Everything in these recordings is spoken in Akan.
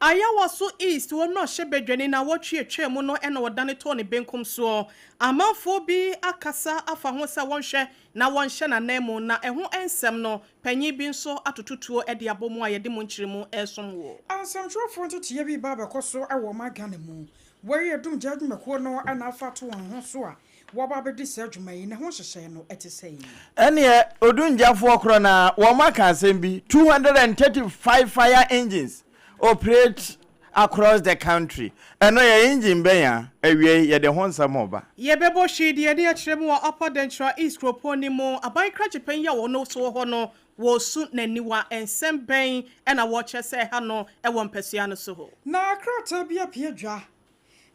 Ayawaso East wɔ mmarahyɛbadwani naawɔtwe atwaa mu no na ɔdane tɔɔ ne benkum soɔ. Amanfoɔ bi akasa afa ho sɛ wɔnhwɛ na wɔnhyɛ n'ananmu na ɛho nsɛm no panyin bi nso atoto tuo de abɔ mu a yɛde mu nkyeremu resom wo. Nsɛmtwerɛfoɔ nteteeɛ bi reba abɛkɔ so wɔ ɔman Ghana mu. Wei yɛ Dumgya adwumakuo no na afa ato wɔn ho so a wɔaba abɛdi saa dwuma yi. Ne ho nhyehyɛeɛ no te sɛn? Ɛneɛ Odungyafoɔ korɔ no ara wɔn aka asɛm bi, 235 fire engines operate across the country, ɛno yɛ engine bɛn a? Awiei yɛde ho nsɛm reba. Yɛbɛbɔ hwee de yɛn ani akyerɛ mu wɔ Upper Denkyira East kuropɔn no mu. Aban krakye panyin a ɔno nso wɔ hɔ no, wɔresu n'aniwa. Nsɛm bɛn na wɔrekyerɛ sɛ ɛha no wɔ mpasua no so hɔ? Na krataa bi apue dwa.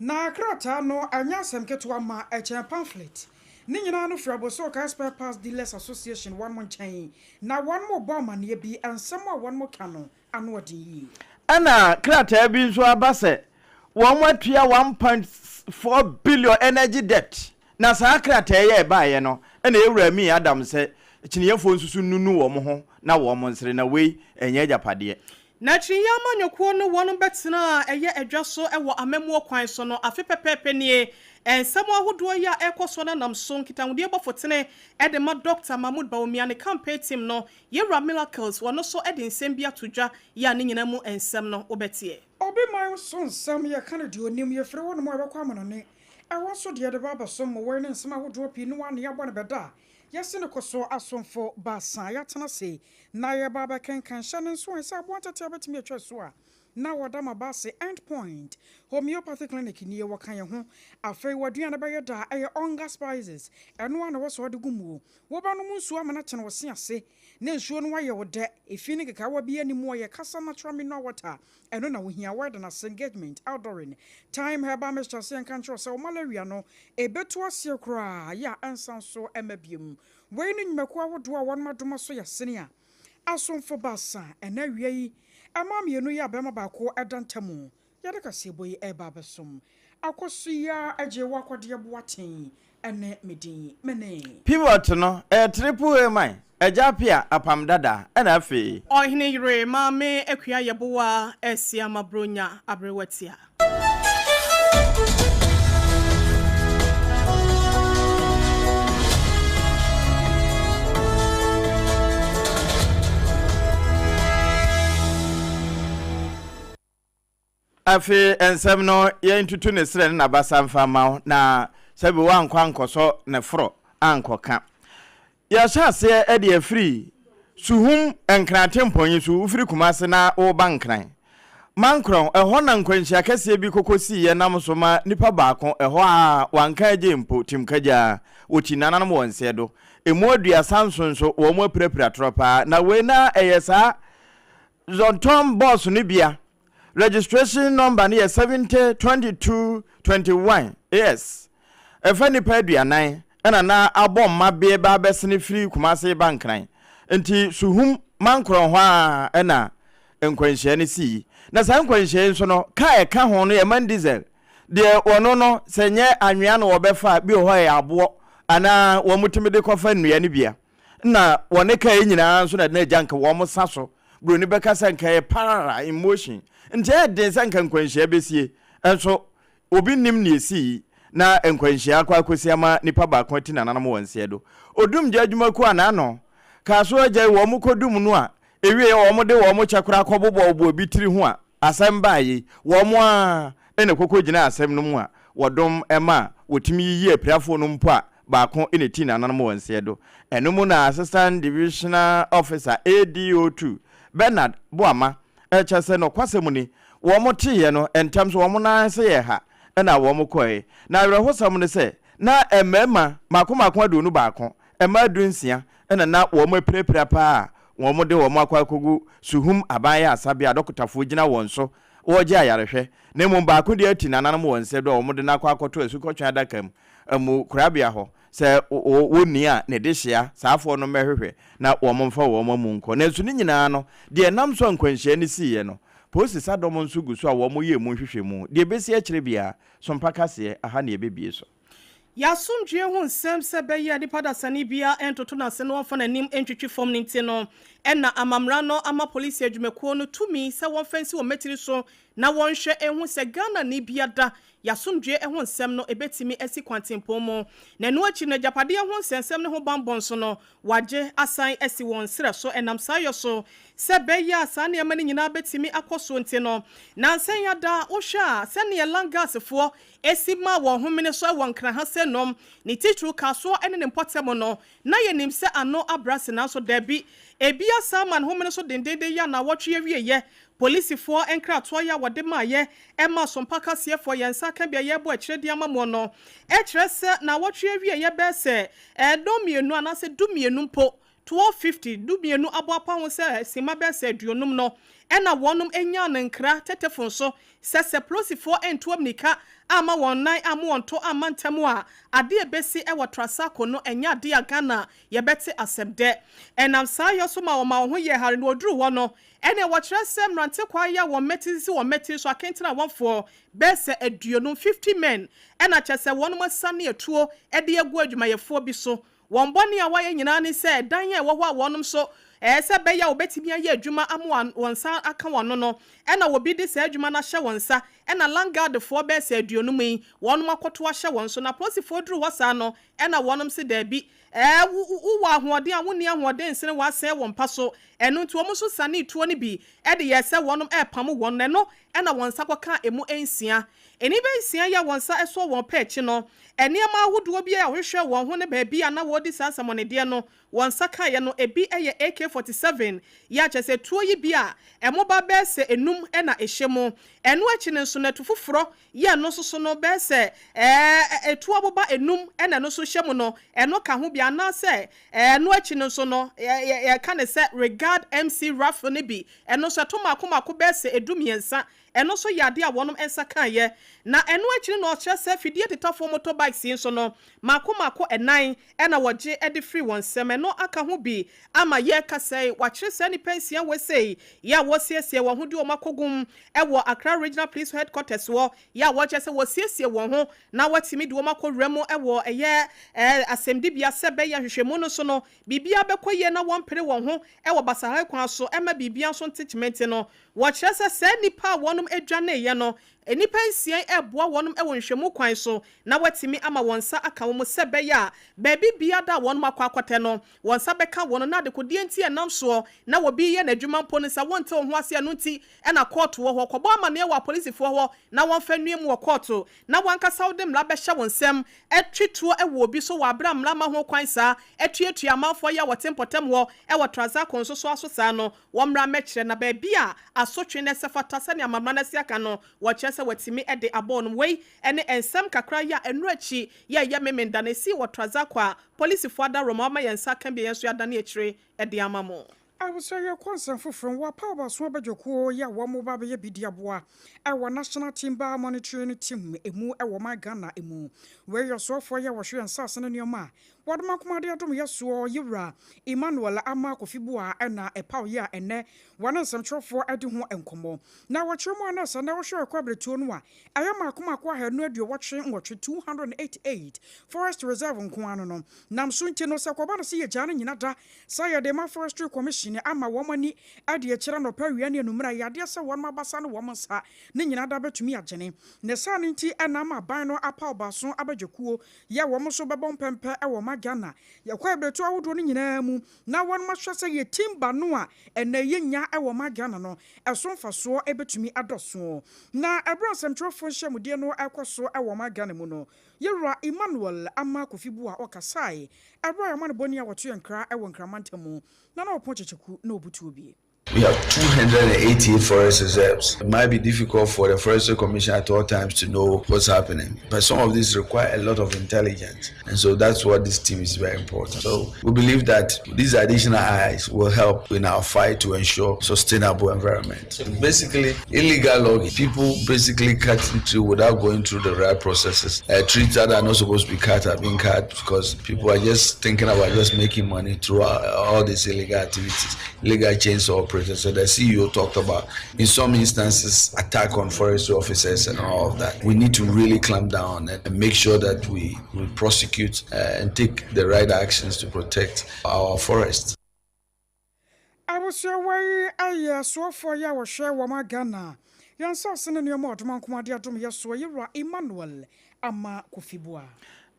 Na krataa no ɛnyɛ asɛm ketewa ma ɛkyɛn pamphlet. Ne nyinaa no firi Abossey Car Spare Parts Dealers Association wɔnom nkyɛn. Na wɔnom rebɔ amaneɛ bi, nsɛm a wɔnom ka no ano ɔden yie. Ɛna krataa bi nso aba sɛ wɔatua 1.4 billion energy debt. Na saa krataa yi a ɛbaeɛ no na Yɛwura Amin Adams sɛ kyiniiɛfoɔ nsusu nnunu wɔn ho na wɔn nsere na wei ɛnyɛ agyapadeɛ. Na kyiniiɛ amanyɔkuo no wɔn bɛtena a ɛyɛ adwa so wɔ amammuo kwan so no afe pɛpɛɛpɛ nie. Nsɛm ahodoɔ yi a ɛrekɔ soɔ no nam so nkitahodie bɔfotene de ma Dɔkta Mahmood Bawumia ne campaign team no Yɛwura Miracles wɔ no so de nsɛm bi ato dwa yi a ne nyinaa mu nsɛm no wobɛteɛ. Obi man so nsɛm, yɛka no deɛ ɔnim, yɛfiri hɔ nom a yɛbɛkɔ amanɔne, ɛhɔ nso deɛ yɛde ba abɛsom mo, wei ne nsɛm ahodoɔ pii no ara na yɛabɔ no bɛda a yɛse no kɔso asomfo baasa a yɛatena ase na yɛreba abɛkenkan hyɛ no nso ɛ sɛ aboa ntetea bɛtumi atwa asu a na wɔda m'aba ase End Point Homeopathy Clinic nie wɔka yɛn ho afei w'aduane bɛyɛ dɛ a ɛyɛ Onga Spices ɛno ara na ɛwɔ sɛ wɔde gu muo Wobɛnom nsuo ama no akyene wo se ase na nsuo no ayɛ wo dɛ. Efi ne nkekaawa biara nni mu ɔyɛ Kasa Natural Mineral Water ɛno na wohia Word no ase Engagement Outdooring Thyme Herbal Mixture sɛ yɛnka nkyerɛ wo sɛ wo malaria no ɛbɛtu aseɛ koraa yɛ a ɛnsan so mma biom. Wei ne nnwumakuo ahodoɔ a wɔnom adom aso yɛ asene a asomfo baasa ɛnɛ awia yi mmaa mmienu yi a barima baako da ntamu Yɛde kaseɛbɔ yi reba abɛsom. Akɔ so yi ara agye wo akɔdeɛ Boateng ne me din. Me ne. Pivot no, ɛyɛ triple A man, Agya Appiah, Apam Dada, ɛna afei. Ɔhene yere, Maame Akua Yeboah Asiama Bronya Aberewatia. Afei nsɛm no yɛntutu ne serɛ ne n'abasa mfa mma wo, na sɛbi woankɔ ankɔsɔ ne foro ankɔka. Yɛahyɛ aseɛ de afiri Suhum Nkran tempɔn yi so, wofiri Kumase na woreba Nkran. Mankorɔn, ɛhɔ na nkwanhyia kɛseɛ bi kɔkɔ siiɛ nam so ma nipa baako, ɛhɔ ara wanka agye mpo, tim kagyaa, wɔkyi nananom wɔ nseɛ do. Emu 37 nso wɔn apirapira torɔ paa, na wei na ɛyɛ saa Zɔntɔn bɔs no bia. Registration number no yɛ 70 22 21 AS. Ɛfa nnipa 40 ɛna na abɔ mma beɛ ba abɛsene firi Kumase reba Nkran. Nti Suhum Mankorɔn hɔ ara ɛna nkwanhyia no sii. Na saa nkwanhyia yi nso no car a ɛka ho no yɛ man diesel. Deɛ wɔno no sɛ nyɛ anwea na wɔbɛfa a bi wɔ hɔ a ɛyɛ aboɔ anaa wɔtumi de kɔfa nnua no bia. Nna wɔne kaa yi nyinaa nso na na agya nka wɔn sa so. Buroni bɛka sɛ nka ɛyɛ parallel in motion. Nti ɛyɛ den sɛ nka nkwanhyia bɛsie. Nso obi nnim nea ɛsii na nkwanhyia akɔ akɔsi ama nipa baako ati nananom wɔ nseɛ do. Odumgya adwumakuo a n'ano kaa so agya yi wɔn kɔdum no a ɛwieɛ wɔn de wɔn kyɛ koraa kɔbobɔɔbɔɔ bi tiri ho a Asɛm bae yi, wɔn ara na ɛkɔkɔgyinaa asɛm no mu a wɔdom ma wɔtumi yiyii apirafoɔ no mpo a baako na ɛtii nananom wɔ nseɛ do. Ɛno mu na Assistant Divisional Officer, ADO2, Bernard Boamah kyɛ sɛ nɔkwasɛm ni, wɔn teeɛ no ntɛm so wɔn nan ase yɛɛ ha na wɔn kɔe. Na awerɛhosɛm ne sɛ na mmarima mmaako mmaako 21, mmaa 16 na na wɔapirapira paa a wɔde wɔn akɔ akɔgu Suhum Aban Ayaresabea a dɔkotafoɔ gyina wɔn so wɔregye ayarehwɛ, na mmom baako deɛ ati nananom wɔn nsa du a wɔde no akɔ akɔto asukɔtweaa adaka mu amu korabea hɔ sɛ wɔnni a ne dehyea saafoɔ no mmɛhwehwɛ na wɔmfa wɔn amu nkɔ. Nanso ne nyinaa no, deɛ ɛnam so a nkwanhyia no siiɛ no, polisi sadɔm nso gu so a wɔreyɛ emu nhwehwɛmu. Deɛ ɛbɛsi akyire biara, Sompa kaseɛ, aha na yɛbɛbue so. Yɛ asomdwoeɛ ho nsɛm sɛ ɛbɛyɛ a nipa dasani biara ntoto n'ase na ɔmfa n'anim ntwitwi fam no nti no, Ɛna amamra no ama polisi adwumakuo no tumi sɛ wɔmfa nsi wɔn mmatiri so na wɔnhwɛ ehu sɛ Ghana ni biada yɛasomdwe ho nsɛm no ebɛtumi asi kwantempɔn mu. Na ɛno akyi no, agyapadeɛ ho nsɛnsɛm ne ho bambɔ nso no, wagye asan asi wɔn serɛ so. Ɛnam saa yɛ so sɛ bɛyɛ a saa nneɛma no nyinaa bɛtumi akɔ so nti no, nansɛn yada wohwɛ a, sɛneɛ landguardsfoɔ esi ma wɔn homene so wɔ Nkraha sɛ nom ne titiriw Kasoɔ ne ne mpɔtam no, na yɛnim sɛ ano abrase, nanso daabi, ebi asa ama ne homene so dendenden yɛ na wɔtwe awieyɛ. Polisifoɔ nkratoɔ yi a wɔde maayɛ ɛma sompa kaseɛfoɔ yɛn nsa ka bia yɛrebɔ akyerɛ de ama mo no, ɛkyerɛ sɛ na wɔtwe awieyɛ bɛɛ sɛ ɛdɔm 2 anaasɛ 12 mpo, 12:50, 12 aboapa ho sɛ sima bɛɛ sɛ 50 no, ɛna wɔnom anya ne nkra tetefo so sɛ polisifoɔ ntoa mmirika ama wɔn nan ama wɔn to ama ntɛm a, adeɛ bɛsi ɛwɔ Trasacco no, ɛnyɛ adeɛ a Ghana yɛbɛte asɛm dɛ. Ɛnam saa yɛ so ma wɔn a wɔn ho yɛ hare no wɔduru hɔ no, ɛna wɔkyerɛ sɛ mmerante kwa yi a wɔn mmɛti sisi wɔn mmɛti so akentena wɔnfoɔ bɛɛ sɛ 50, 50 men, ɛna kyerɛ sɛ wɔn asane atuo ɛde agu adwumayɛfoɔ bi so. Wɔn bɔne a wɔayɛ nyinaa ne sɛ dan a ɛwɔ hɔ a wɔnom so ɛɛ sɛ bɛyɛ a wɔbɛtumi ayɛ adwuma ama wɔn nsa aka wɔn no, ɛna wɔbi de saa adwuma no ahyɛ wɔn nsa, ɛna landguardfoɔ bɛɛ sɛ 50 yi wɔnom akɔto ahyɛ wɔn so. Na polisifoɔ duru hɔ saa no, ɛna wɔnom si daabi, wowɔ ahoɔden a wonni ahoɔden nsene wɔasɛn wɔn mpa so. Ɛno nti wɔn nso sane tuo no bi ɛde yɛ sɛ wɔnom ɛrepam wɔn, na ɛno ɛna wɔn nsa kɔka emu 6. Nnipa 6 yi a wɔn nsa ɛsoɔ wɔn pɛ akyi no, nneɛma ahodoɔ bi a wɔhwehwɛ wɔn ho ne baabi a na wɔredi saa nsɛmɔnedeɛ no, wɔn nsa kaeɛ no, ebi yɛ AK-47 yɛ akyɛ sɛ tuo yi bi a ɛmo ba bɛɛ sɛ enum ɛna ɛhyɛ mu. Ɛno akyi no nso no, ɛtu foforɔ yɛ ɛno nso so no bɛɛ sɛ etu aboba enum ɛna ɛno nso hyɛ mu no, ɛno ka ho bi. Anaasɛ ɛno akyi no nso no, yɛka ne sɛ Regard MC rifle no bi, ɛno nso ɛto mako mako bɛɛ sɛ 13, ɛno nso yɛ adeɛ a wɔnom nsa kaeɛ. Na ɛno akyi no, ɔkyerɛ sɛ fidie tetafoɔ motorbikes yi nso no, mako mako ɛnan ɛna wɔgye de firi wɔn nsam. Ɛno aka ho bi ama yɛrekasa yi, wakyerɛ saa nnipa 6 wɔ sei yɛ a wɔsiesie wɔn ho de wɔn akɔgum ɛwɔ Accra Regional Police Headquarters wɔ yɛ a wɔkyerɛ sɛ wɔsiesie wɔn ho na wɔatumi de wɔn akɔwura mu ɛwɔ ɛyɛ asɛmdibea sɛ bɛyɛ ahwehwɛmu no so no, biribiara bɛkɔ yie na wɔmpere wɔn ho ɛwɔ basahare kwan so ɛma biribiara nso ntekyemɛnti no. Wɔkyerɛ sɛ saa nnipa a wɔnom adwaneeɛ no, nnipa 6 ɛreboa wɔnom wɔ nhwɛmu kwan so na wɔatumi ama wɔn nsa aka wɔn sɛ bɛyɛ a baabi bia da a wɔnom akɔ akɔtɛ no, wɔn nsa bɛka wɔn. Na adekodeɛ nti ɛnam soɔ na wɔbi yɛ n'adwuma mpo no, sɛ wɔnte wɔn ho ase, ɛno nti ɛna kɔɔto wɔ hɔ. Kɔbɔ amanneɛ wɔ apolisifoɔ hɔ na wɔmfa nnua mu wɔ kɔɔto, na wankasa wode mmara bɛhyɛ wɔn nsam ɛtwe tuo ɛwɔ obi so wɔ abere a mmara ma ho kwan saa, ɛtuatua amanfoɔ yi a wɔte mpɔtam hɔ ɛwɔ Trasacco nso so aso saa no, wɔn mmara mɛkyerɛ na baabi a asotwe no ɛsɛ fata sɛnea amamra no asi aka no, wɔkyerɛ sɛ wɔatumi de abɔɔ no. Wei ɛne nsɛm kakra yi a ɛno akyi yɛyɛ Memenda na esi wɔ Trasacco a polisifoɔ ada Roma ama yɛn nsa ka bi, yɛn nso yɛadane akyire de ama mo. Abusua, yɛ kɔ nsɛm foforɔ. Wɔapa ɔbaso abadwakuo yi a wɔn ba bɛyɛ bi di aboa ɛwɔ National Timber Monitoring Team emu ɛwɔ man Ghana emu. Wei yɛ ɔsoafoɔ yi a wɔhwɛ yɛn nsaase ne nneɛma a wɔde ma akomade adom yɛ soɔ, Yewura Emmanuel Ama Kofi Buah, ɛna ɛpaw yi a ɛnɛ wɔne nsɛmtwerɛfoɔ adi ho nkɔmmɔ. Na wɔkyerɛ mu a, na sɛ na wɔhwɛ ɛkɔ abiretuo no a, ɛyɛ mako mako 288, 288 forest reserve nko ano no nam so. Nti no, sɛ kɔba no sɛ yɛgyaa no nyina da sɛ yɛde ma Forestry Commission ama wɔn ani ade akyerɛ nɔpɛ, awia ne anummerɛ a, yɛadeɛ sɛ wɔn abasa ne wɔn nsa ne nyina da bɛtumi agyene ne saa no. Nti ɛnam aban no apa ɔbaaso abadwakuo yɛ wɔn nso bɛbɔ mpɛmpɛ ɛwɔ ma Ghana yɛkɔ abiretuo ahodoɔ no nyinaa mu na wɔn ahwɛ sɛ yɛ timber no a ɛnɛ yɛnya ɛwɔ ma Ghana no, ɛso mfasoɔ ɛbɛtumi adɔsoɔ. Na ɛberɛ nsɛmtwerɛfoɔ nhyiamudeɛ no ɛkɔ so ɛwɔ ma Ghana mu no, Yɛwura Emmanuel Ama Kofi Buah ɔkasae ɛberɛ a yɛma no bɔni a wɔto yɛn nkra ɛwɔ Nkramantam mu na ɔpɔn kyekyeku na ɔbutuo bie. We have 288 forest reserves. It might be difficult for the Forestry Commission at all times to know what's happening, but some of these require a lot of intelligence, and so that's what this team is very important. So we believe that these additional eyes will help in our fight to ensure sustainable environment. Basically, illegal logging, people basically cutting tree without going through the right processes. Trees that are not supposed to be cut are being cut because people are just thinking about just making money through all these illegal activities, illegal chainsaw operators. So the CEO talked about, in some instances, attack on forestry officers and all of that. We need to really clamp down and make sure that we prosecute and take the right actions to protect our forests. Abusua wei ayɛ soafoɔ yi a wɔhwɛ wɔn a Ghana yɛn nsase ne nneɛma a ɔdomankoma de adom yɛ soɔ, Yewura Emmanuel Ama Kofi Buah.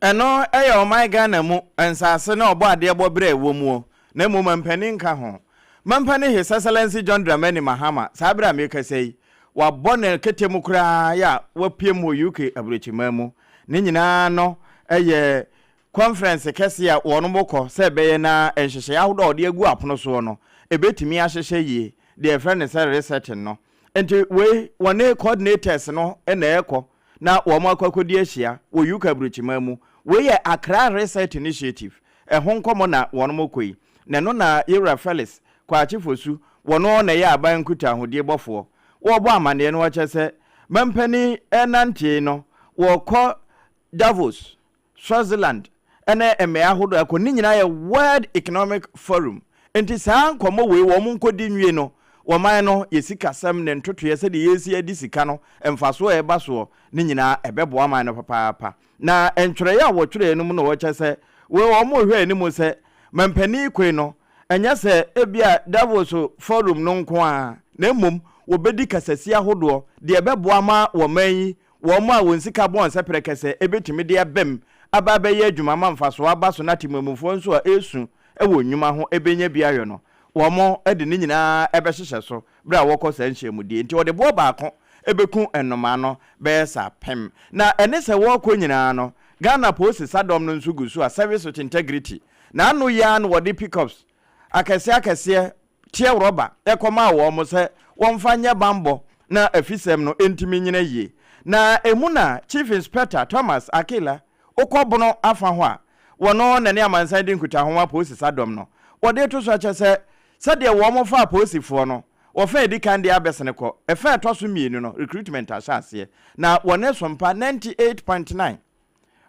Ɛno yɛ ɔman Ghana mu nsaase ne ɔbɔadeɛ bɔberɛ a ɛwɔ muo, na mmom mampanin nka ho. Mampanin His Excellency John Dramani Mahama, saa berɛ a merekasa yi, wabɔ ne kɛtɛ mu koraa yɛ a wapiam wɔ UK aburokyiman mu. Ne nyinaa no yɛ Conference kɛseɛ a wɔnom kɔ sɛ ɛbɛyɛ na nhyehyɛeɛ ahodoɔ a wɔde agu apono soɔ no ɛbɛtumi ahyehyɛ yie, deɛ yɛfrɛ no sɛ resetting no. Nti wei wɔne coordinators no na ɛrekɔ na wɔn akɔ akɔdi ahyia wɔ UK aburokyiman mu. Wei yɛ Accra Reset Initiative, ɛho nkɔmmɔ na wɔnom rekɔ yi. Na ɛno na Yewura Felix Kwakye Fosu, wɔno na ɛyɛ aban nkutahodie bɔfoɔ, wɔrebɔ amaneɛ no wɔkyerɛ sɛ mampanin renanteɛ yi no wɔrekɔ Davos, Swaziland ne mmea ahodoɔ ɛkɔ ne nyinaa yɛ World Economic Forum nti saa nkɔmmɔ wei wɔn nkɔdi nwie no wɔman no yɛ sikasɛm ne ntotoeɛ sɛdeɛ yɛresi adi sika no mfasoɔ a ɛba soɔ ne nyinaa ɛbɛboa man no papaapa na ntwerɛeɛ a wɔtwerɛeɛ no mu na wɔkyɛ sɛ wei wɔn rehwɛ anim sɛ mampanin koe no ɛnyɛ sɛ ebia Davos Forum no nko ara na mmom wɔbɛdi kasasie ahodoɔ deɛ ɛbɛboa ma wɔman yi Wɔn a wɔn sika bɔn sɛ prɛkɛsɛ betumi de abam aba abɛyɛ adwuma ama mfaso aba so na atemmufoɔ nso a ɛresu wɔ nnwuma ho benya bi ayɔ no, wɔde ne nyinaa bɛhyehyɛ so bere a wɔkɔ saa nhyiamudie. Enti wɔde boɔ baako bɛku nnomaa no bɛyɛ sɛ apem. Na ɛne sɛ wɔrekɔ nyinaa no, Ghana Polisi sadɔm no nso gu so a Service with Integrity na ano yi ara na wɔde pickups akɛseɛ akɛseɛ teɛ rɔba kɔmaa wɔn sɛ wɔmfa nyɛ bammɔ na afisɛm no ntumi nnyina yie. Na emu na Chief Inspector Thomas Akila wokɔ Bono afa hɔ a, wɔno na ne amansan di nkutaho ma apolisi sadɔm no. Wɔde reto so akyɛ sɛ, sɛdeɛ wɔn faa apolisifoɔ no, wɔfa a ɛdi kan deɛ abɛsene kɔ, ɛfa a ɛtɔ so mmienu no, recruitment ahyɛ aseɛ, na wɔne Sompa 98.9.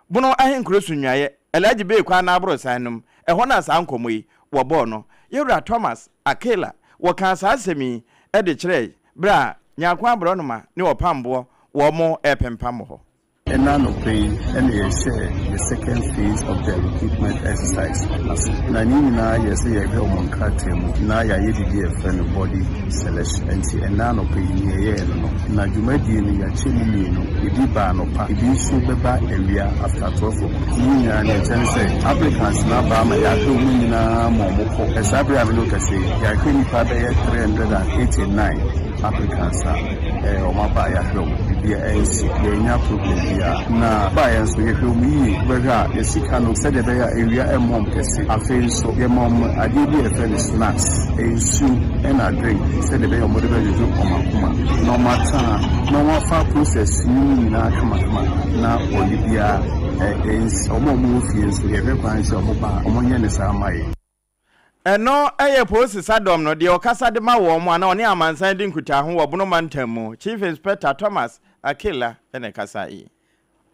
Bono ahenkuro so nnuaeɛ, Alhaji Bey kwan no aborosan no mu, ɛhɔ na saa nkɔmmɔ yi wɔbɔɔ no. Yɛwura Thomas Akela wɔkaa saa asɛm yi de kyerɛɛe berɛ a Nyarko Aborɔnoma ne Ɔpamboɔ wɔn repempam hɔ. Ɛnnɛ anɔpa yi na yɛhyɛɛ the second phase of the recruitment exercise ase. Na ne nyinaa yɛ sɛ yɛhwɛ wɔn nkrataa mu na yɛayɛ biribi a yɛfrɛ no body selection. Ɛnti ɛnnɛ anɔpa yi nea yɛyɛɛ no no, na dwumadie no yɛakyɛ mu mmienu, ebi ba anɔpa, ebi nso bɛba awia after 12 o'clock. Ne nyinaa nea ɛkyerɛ ne sɛ applicants no aba ama yɛahwɛ wɔn nyinaa ma wɔn kɔ. Ɛsaa bere a me ne wo kasa yi, yɛahwɛ nnipa bɛyɛ 389 applicants a wɔn aba a yɛahwɛ wɔn, biribiara ansi, yɛannya problem biara. Na baeɛ nso yɛhwɛ wɔn yie, wobɛhwɛ a yɛn sika no sɛdeɛ ɛbɛyɛ a awia ɛmmɔ wɔn kɛse. Afei nso yɛma wɔn adeɛ bi a yɛfrɛ no snacks, nsuo ɛna drink sɛdeɛ ɛbɛyɛ a wɔde bɛdwodwo wɔn akoma na wɔatena na wɔafa process no mu nyinaa kamakama na bɔne biara ɛnsi. Wɔn a wɔwɔ fie nso yɛhwɛ kwan sɛ wɔba a wɔnyɛ no saa mma yɛn. Ɛno yɛ Polisi Sadɔm no, deɛ ɔkasa de ma wɔn anaa ɔne amansan di nkutaho wɔ Bono Mantam mu, Chief Inspector Thomas Akilla na ɛkasae yi.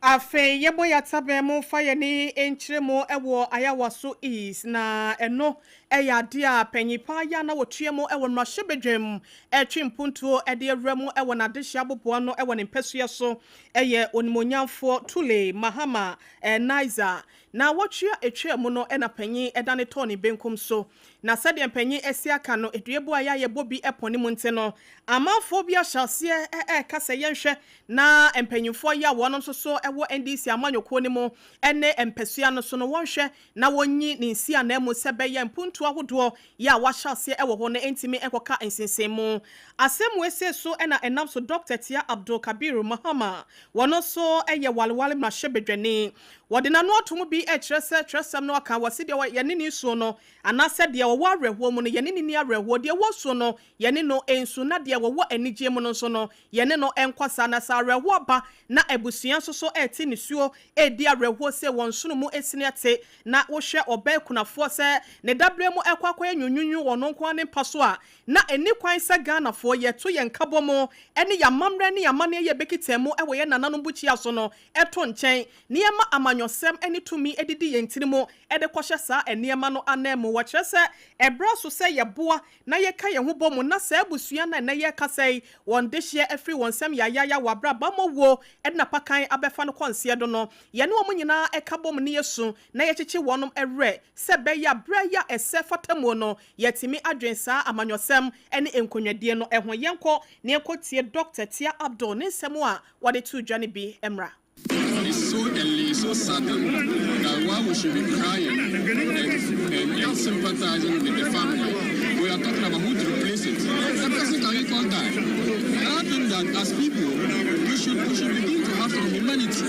Afei yɛbɔ yɛn atabɛn mu fa yɛn ani nkyerɛ mu wɔ Ayawaso East, na ɛno yɛ adeɛ a panyin paa yi a na ɔtua mu wɔ mmarahyɛbadwam retwe mpuntuo de awura mu wɔ n'adehye aboboano wɔ ne mpasua so yɛ Onimuonyamfoɔ Tule Mahama Naizer. Naawɔtwe a ɛtwaa mu no na panyin dane tɔɔ ne benkum so. Na sɛdeɛ mpanyin asi aka no, duabu a yɛayɛ bɔ bi pɔn ne mu nti no, amanfoɔ bi ahyɛ aseɛ reka sɛ yɛnhwɛ na mpanyinfoɔ yi a wɔnom nso so wɔ NDC amanyɔkuo no mu ne mpasua no so no wɔnhwɛ na wɔnyi ne nsiananmu sɛ ɛbɛyɛ mpuntuo ahodoɔ yi a wɔahyɛ aseɛ wɔ hɔ no ntumi nkɔka nsensanmu. Asɛm wei sei so na ɛnam so Dɔkta Tia Abdul Kabiru Mahama, wɔno nso yɛ Walewale mmarahyɛbadwani. Wɔde n'ano ato mu bi rekyerɛ sɛ twerɛsɛm no aka, wɔse deɛ yɛne no nsuo no, anaasɛ deɛ ɔwɔ awerɛhoɔ mu no, yɛne no nni awerɛhoɔ, deɛ ɛwɔ suo no, yɛne no nsu, na deɛ wɔwɔ anigyeɛ mu no nso no, yɛne no nkɔ saa. Na sɛ awerɛhoɔ ba na abusua nso so rete nisuo redi awerɛhoɔ sei, wɔn nsono mu sini ate, na wohwɛ ɔbaa kunafoɔ sɛ ne daberɛ mu rekɔ akɔyɛ nwunwunwu wɔ ɔno nko ara ne mpa so a, na ɛnni kwan sɛ Ghanafoɔ yɛto yɛn nkabɔmu ne yɛn amammerɛ ne yɛn amanneɛ yɛ bɛkita mu wɔ yɛn nananom bukyia so no to nkyɛn na yɛma amanyɔ. Amanyɔsɛm ne tumi didi yɛn tiri mu de kɔhyɛ saa nneɛma no ananmu. Wɔkyerɛ sɛ ɛberɛ aso sɛ yɛboa na yɛka yɛn ho bɔ mu na saa abusua no a ɛnnɛ yɛrekasa yi wɔn dehyeɛ afiri wɔn nsam yayaaya wɔ aberɛ a bammɔ wuo de n'apakan abɛfa no kɔ nseɛ do no, yɛne wɔn nyinaa ka bɔ mu na yɛsu na yɛkyekye wɔn werɛ sɛ ɛbɛyɛ a berɛ yi a ɛsɛ fata mu no yɛatumi adwen saa amanyɔsɛm ne nkonnwadie no ho. Yɛnkɔ na yɛnkɔtie Dɔkta Tia Abdul ne nsɛm a wɔde too dwa no bi mmra. It's so early, so sudden that while we should be crying and, and, and sympathizing with the family, we are talking about who to replace it. The person can equal die. And I think that as people, we should, we should begin to have some humanity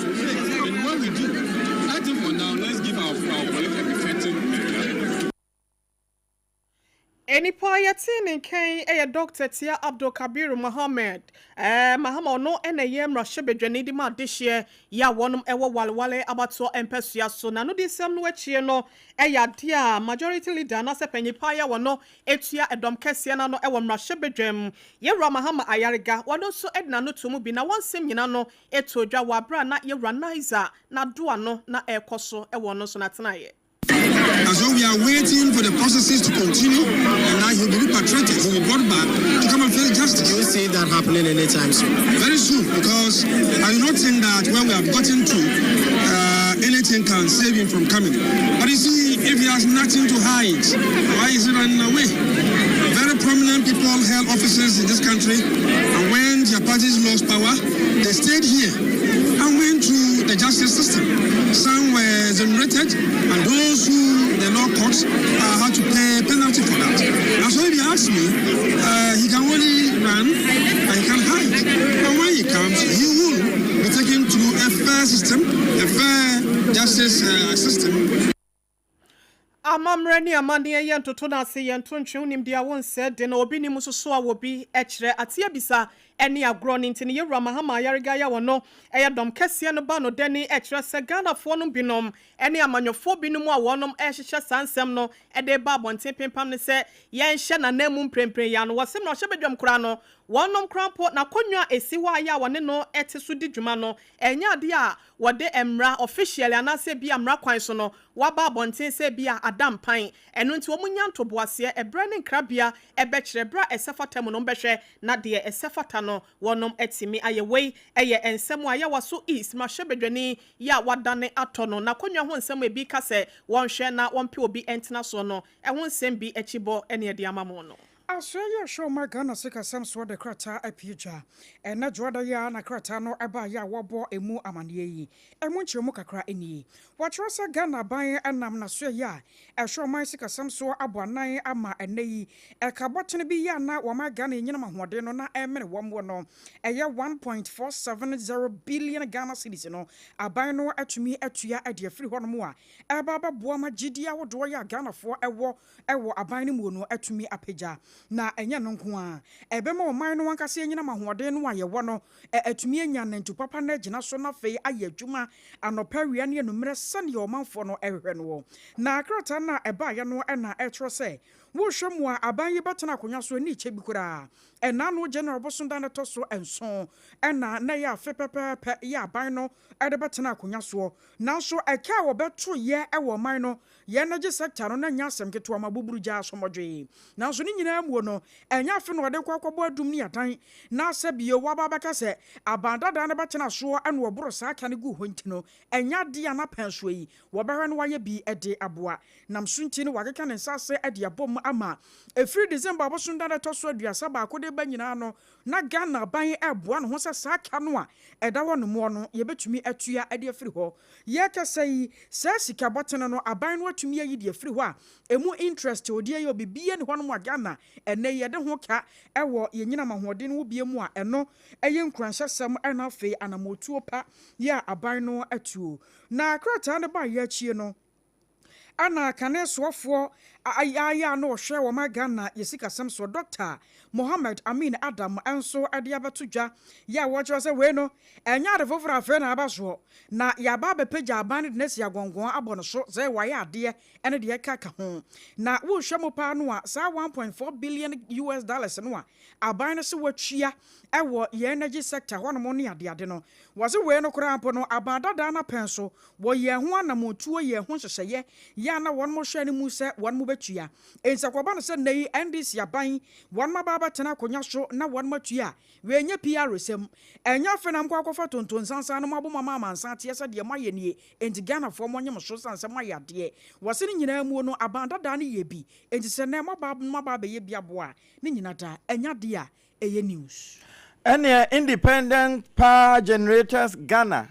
in what we do. I think for now, let's give our, our colleague a befitting Nnipa a yɛtee ne nka yi yɛ Dɔkta Tia Abdul Kabiru Mohammed. Ɛɛ Mahama ɔno na ɛyɛ mmarahyɛbadwani de ma adehyeɛ yi a wɔnom wɔ Walewale abatoɔ mpasua so. N'anodisɛm no akyie no yɛ adeɛ a Majority Leader anaasɛ panyin pa yi a wɔno tua ɛdɔm kɛseɛ no ano wɔ mmarahyɛbadwam, Yɛwura Mahama Ayariga, wɔno nso de n'ano too mu bi na wɔn nsɛm nyina no too dwa wɔ aberɛ a na Yɛwura Nizer n'adoa no na ɛrekɔ so wɔ ɔno nso n'atenaeɛ. And so we are waiting for the processes to continue, and now he'll be repatriated. He'll be brought back to come and face justice. Do you see that happening anytime soon? Very soon, because I do not think that where we have gotten to, anything can save him from coming. But you see, if he has nothing to hide, why is he running away? Very prominent people held offices in this country, and when their parties lost power, they stayed here and went to the justice system. Some were exonerated, and those who the law caught had to pay penalty for that. And so if you ask me, he can only run and he can hide. And when he comes, he will be taken to a fair system, a fair justice system. Amammerɛ ne amanneɛ yɛ ntoto no ase yɛ nto ntwe wonim deɛ wo nsɛ de na obi nim nso so a wɔ bi kyerɛ ate abisa ne agorɔ no nti no Yɛwura Mahama Ayariga yɛ ɔno yɛ dɔm kɛseɛ no ba no dani kyerɛ sɛ Ghanafoɔ nom binom ne amanyɔfoɔ binom a wɔnom rehyehyɛ saa nsɛm no de reba abɔnten pempam no sɛ yɛnhyɛ n'ananmu mprempren yi ano wɔ se mmarahyɛbadwam koraa no wɔnom koraa mpo n'akonnwa a ɛsi hɔ a yɛ a wɔne no te so di dwuma no ɛnyɛ adeɛ a wɔde mmara officially anaasɛ ebia mmara kwan so no wɔaba abɔnten sɛ ebia ada mpan. Ɛno nti wɔnnya ntoboaseɛ. Ɛberɛ ne nkrabea bɛkyerɛ berɛ a ɛsɛ fata mu no wɔbɛhwɛ na deɛ ɛsɛ fata no wɔnom atumi ayɛ. Wei yɛ nsɛm a Ayawaso East mmarahyɛbadwani yi a wadane atɔ no n'akonnwa ho nsɛm a ebi ka sɛ wɔnhwɛ na wɔmpɛ obi ntena soɔ no ho nsɛm bi akyibɔ ne ɛde ama mo no. Asoɛe yi a ɛhwɛ ɔman Ghana sikasɛm soɔ de krataa apue dwa. Ɛnnɛ Dwoada yi ara na krataa no baeɛ a wɔrebɔ ɛmu amaneɛ yi. Ɛmu nkyerɛmu kakra nie. Wɔatwerɛ sɛ Ghana aban nam n'asoɛeɛ a ɛhwɛ ɔman sikasɛm soɔ abɔ anan ama ɛnnɛ yi ɛka bɔtene bi yɛ a na wɔma Ghana anyinam ahoɔden no na ɛremene wɔn wɔ no ɛyɛ 1.470 billion Ghana cedis no aban no atumi atua de afiri hɔnom a ɛreba abɛboa ma gyidie ahodoɔ yɛ a Ghanafoɔ wɔ wɔ aban no muo no atumi apagya. Na ɛnyɛ ɛno nko ara, ɛbɛma ɔman no ankasa anyinam ahoɔden no a yɛwɔ no atumi anya nantu papa no agyina so na afei ayɛ adwuma anɔpa, awia ne anummerɛ sɛdeɛ ɔmanfoɔ no hwehwɛ noɔ. Na krataa no a ɛbaeɛ no na ɛkyerɛ sɛ wohwɛ mu a aban yi bɛtena akonnwa so ɛnni kyɛ bi koraa. Ɛna ano General bosom da no ɛtɔ so nson na na ɛyɛ afe pɛpɛɛpɛ yɛ aban no de bɛtena akonnwa soɔ. Nanso ɛka a wɔbɛtoeɛ wɔ ɔman no Yɛn energy sector no na ɛnyɛ asɛm ketewa ma buburu gyaa asomɔdwee. Nanso ne nyinaa muo no, ɛnyɛ afe na wɔde kɔ akɔbɔ adum ne adan, na sɛ bio wɔaba abɛka sɛ aban dadaa no bɛtena soɔ na wɔboro saa ka no guu hɔ nti no, ɛnyɛ adeɛ a n'apɛn soɔ yi wɔbɛhwɛ na wɔayɛ bi de aboa. Nam so nti no wɔakeka ne nsa ase de abom ama ɛfiri December abosom da no ɛtɔ so 31 de reba nyinaa no na Ghana aban reboa ne ho sɛ saa ka no a ɛda hɔ nomoɔ no yɛbɛtumi atua de afiri hɔ. Yɛrekasa yi, saa sika bɔtene no aban no atumi ayi de afiri hɔ a ɛmu interest ɔdi ayɛ biribiara nni hɔnom a Ghana ɛnnɛ yi yɛde ho ka wɔ yɛn nyinam ahoɔden no ho bie mu a ɛno yɛ nkuranhyɛsɛm na afei anamɔtuo pa yɛ a aban no atuo. Na krataa no baeɛ akyie no, Ɛna kane soafoɔ Ayɛ a na ɔhwɛ wɔn Ghana yɛ sikasɛm soɔ, Dr Mohammed Amin Adam, nso de abɛto dwa yɛ a wɔkyerɛ sɛ wei no ɛnyɛ ade foforɔ afei na aba soɔ na yɛaba abɛpagya aban no de no asi agɔngɔn abɔ no so sɛ wayɛ adeɛ ɛne deɛ ɛka ka ho. Na wohwɛ mu paa no a, saa US$1.4 billion no a aban no sɛ watua ɛwɔ yɛn energy sector hɔnom ne adeade no, wɔse wei no koraa mpo no, aban dadaa no apɛn so wɔ yɛn ho anammɔntuo, yɛn ho nhyehyɛeɛ yɛ a na wɔn mo hwɛ no mu sɛ wɔn mo bɛtua. Nsɛkɔba no sɛ nnɛ yi NDC aban wɔn mo aba abɛtena akonnwa so na wɔn mo atua a, wɔnyɛ PR sɛm. Ɛnyɛ afei na mokɔ akɔfa tonto nsansan no mo abɔ mo ama amansan ateɛ sɛ deɛ moayɛ nie, enti Ghanafoɔ mo nye mo so sane sɛ moayɛ adeɛ. Wɔse no nyinaa muo no, aban dadaa no yɛ bi, enti sɛ nnɛ moaba abɛyɛ bi aboa a, ne nyina da ɛnyɛ adeɛ a ɛyɛ news. Ɛneɛ Independent Power Generators Ghana,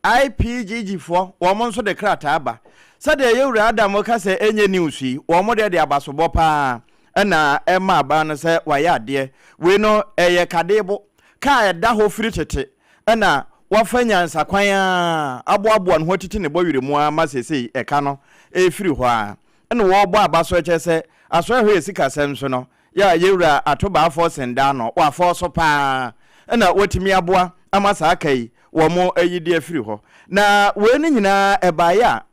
IPGG foɔ, wɔn nso de krataa ba sɛdeɛ yɛwura Adam ka sɛ ɛnyɛ news yi. Wɔn deɛ de abasobɔ paa ɛna ɛma aban no sɛ wayɛ adeɛ. Wei no ɛyɛ kadebo kaa ɛda hɔ firi tete ɛna wafa nyansakwan a aboaboa ne ho atiti ne bɔwerɛ mu ama seesei ɛka no ɛfiri hɔ a ɛna wɔrebɔ aba so. Ɛkyɛ sɛ asɔre hɔ yɛ sikasɛm so no yɛ a yɛwura Ato Baafoɔ Sendaa no wafɔ so paa ɛna watumi aboa ama saa ka yi wɔn ayi de afiri hɔ. Na wei no nyinaa ɛbaeɛ a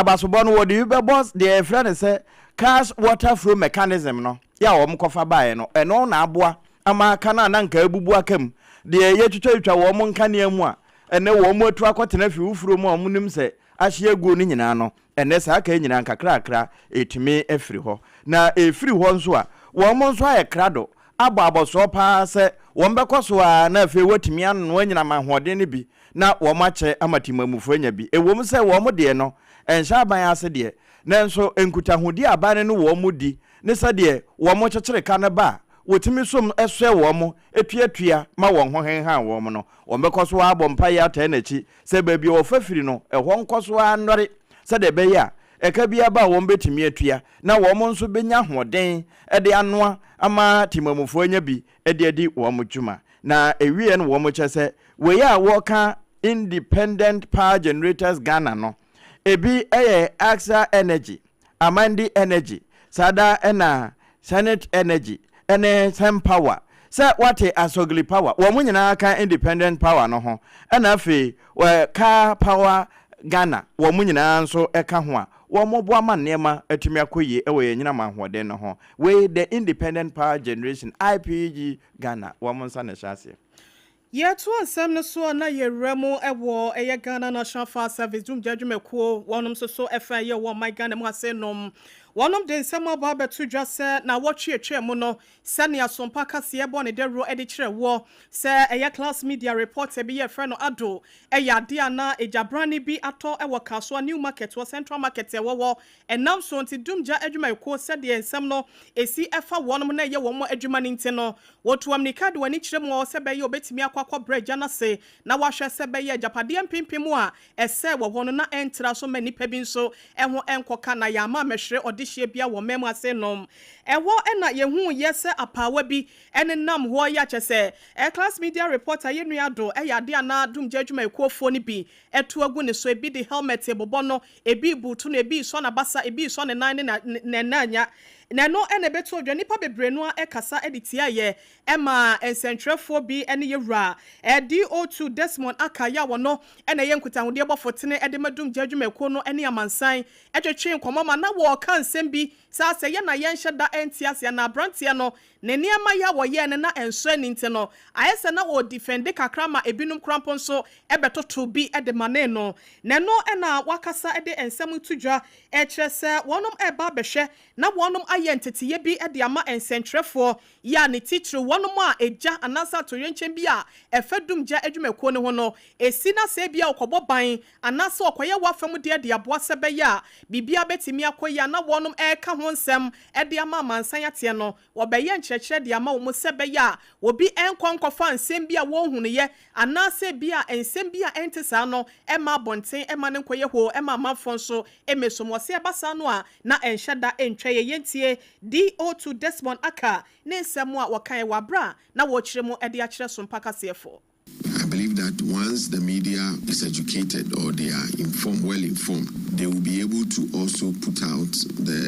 abasobɔ no wɔde bi bɛbɔ deɛ yɛfrɛ no sɛ cash water flow mechanism no yɛ a wɔn kɔfa baeɛ no. Ɛno na aboa ama aka no a na nka abubu aka mu deɛ yɛtwitwatwitwa wɔn nkanea mu a ɛnɛ wɔn atu akɔtena fi wofuro mu a wɔn nim sɛ ahye aguo no nyinaa no. Ɛnɛ saa aka nyinaa nkakrakra ɛtumi afiri hɔ. Na ɛfiri hɔ nso a, wɔn nso ayɛ krado abɔ abɔsoɔ paa sɛ wɔn bɛkɔ so a na afei wɔatumi anoa anyinam ahoɔden no bi na wɔn akyɛ ama temamufoɔ anya bi. Ɛwom sɛ wɔn deɛ no ɛnhyɛ aban ase deɛ, nanso nkutahodie a aban no ne wɔn di ne sɛdeɛ wɔn kyekyere ka no ba a wɔtumi som soɛ wɔn tuatua ma wɔn ho henhan wɔn no, wɔn bɛkɔ so ara abɔ mpaeɛ ataa n'akyi sɛ baabi a wɔfa firi no ɛhɔ nkɔ so ara nnɔre, sɛdeɛ ɛbɛyɛ a ɛka bi aba a wɔn bɛtumi atua na wɔn nso bɛnya ahoɔden de anoa ama temamufoɔ anya bi de adi wɔn dwuma. Na ɛwieɛ no wɔn kyɛ sɛ wei a wɔka Independent Power Generators Ghana no, ebi yɛ Axa Energy, Amandi Energy, saa da na Senate Energy ne Cenpower, sɛ wate Asogli Power, wɔn nyinaa ka Independent Power no ho, ɛna afei Car Power Ghana, wɔn nyinaa nso ka ho a wɔboa ma nneɛma atumi akɔ yie wɔ yɛn anyinam ahoɔden no ho. Wei the Independent Power Generation, IPG Ghana, wɔn nsa na ɛhyɛ aseɛ. Yɛtoa nsɛm no so a, na yɛwura mu wɔ ɛyɛ Ghana National Fire Service dumgya adwumakuo, wɔnom nso so ɛfa ɛyɛ wɔ ɔman Ghana mu ase nom. Wɔnom de nsɛm abɔ abɛto dwa sɛ na wɔtwe atwa mu no, sɛnea Sompa kaseɛ bɔ ne dawuro de kyerɛ woɔ sɛ ɛyɛ Class Media reporter bi yɛfrɛ no Ado ɛyɛ adeɛ a na egyabrane bi atɔ wɔ Kasoa New Market wɔ Central Market ɛwɔ hɔ. Ɛnam so nti dumgya adwumayɛkuo sɛdeɛ nsɛm no ɛsi ɛfa wɔnom na ɛyɛ wɔn adwuma no nti no, wɔtu ammirika de wɔn ani kyerɛ mu wɔ sɛ ɛbɛyɛ wɔbɛtumi akɔ akɔbrɛ gya no ase na wɔahwɛ sɛ ɛbɛyɛ agyapadeɛ mpempem a ɛsɛe wɔ hɔ no na ɛntra so ma nnipa bi nso ho nkɔka na yɛama mmɛhwere ɔdehyeɛ bia wɔ man mu ase nom. Ɛhɔ na yɛhuu yɛ sɛ apaawa bi nenam hɔ yi akyɛ sɛ Class Media reporter yɛ nua do yɛ adeɛ a na dumgya adwumayɛkuofoɔ no bi atu agu ne so, ebi de helmet bobɔ no, ebi rebutu no, ebi resɔ n'abasa, ebi resɔ ne nan ne ne nan nya. Na ɛno na ɛbɛto odwa. Nnipa bebree no ara kasa de tiaeɛ ma nsɛntwerɛfoɔ bi ne yɛwura DO2 Desmond Aka yi a ɔno na ɛyɛ nkutahodeɛ bɔfo tene de ma Dumgya adwumakuo no ne amansan twetwee nkɔmmɔ ma na wɔreka nsɛm bi saa sɛ yɛ na yɛnhyɛ da nte aseɛ na aberanteɛ no ne nneɛma yi a wɔyɛɛ no na ɛnsɔ ani nti no ayɛ sɛ na ɔredifɛnde kakra ma ebinom koraa mpo nso bɛtoto bi de manee no. Na ɛno na wakasa de nsɛm to dwa rekyerɛ sɛ wɔnom reba abɛhwɛ na wɔnom ayɛ nteteyɛ bi de ama nsɛntwerɛfoɔ yi a ne titiriw wɔnom a egya anaasɛ atoyerɛnkyɛm bi a ɛfa dumgya adwumakuo no ho no ɛsi na sɛ ebia wɔkɔbɔ ban anaasɛ wɔkɔyɛ wɔ mu deɛ de aboa sɛ bɛyɛ a biribiara bɛtumi akɔ yie a na wɔnom ɛreka ho nsɛm de ama amansan ateɛ no, wɔbɛyɛ nkyerɛkyerɛ de ama wɔn sɛ bɛyɛ a obi nkɔ nkɔfa nsɛm bi a wɔnhunuyɛ anaasɛ bi a nsɛm bi a ɛnte saa no ɛma abɔnten ɛma no nkɔyɛ hoo ɛma amanfoɔ nso ɛmɛsom wɔ sɛ ɛba saa no a na ɛnhyɛ da ɛntwa yɛ. Yɛntie DO2 Desmond Aka ne nsɛm a wɔkae wɔ aberɛ a na wɔrekyerɛ mu de akyerɛ so mpakaseɛfoɔ. I believe that once the media is educated or they are informed, well informed, they will be able to also put out the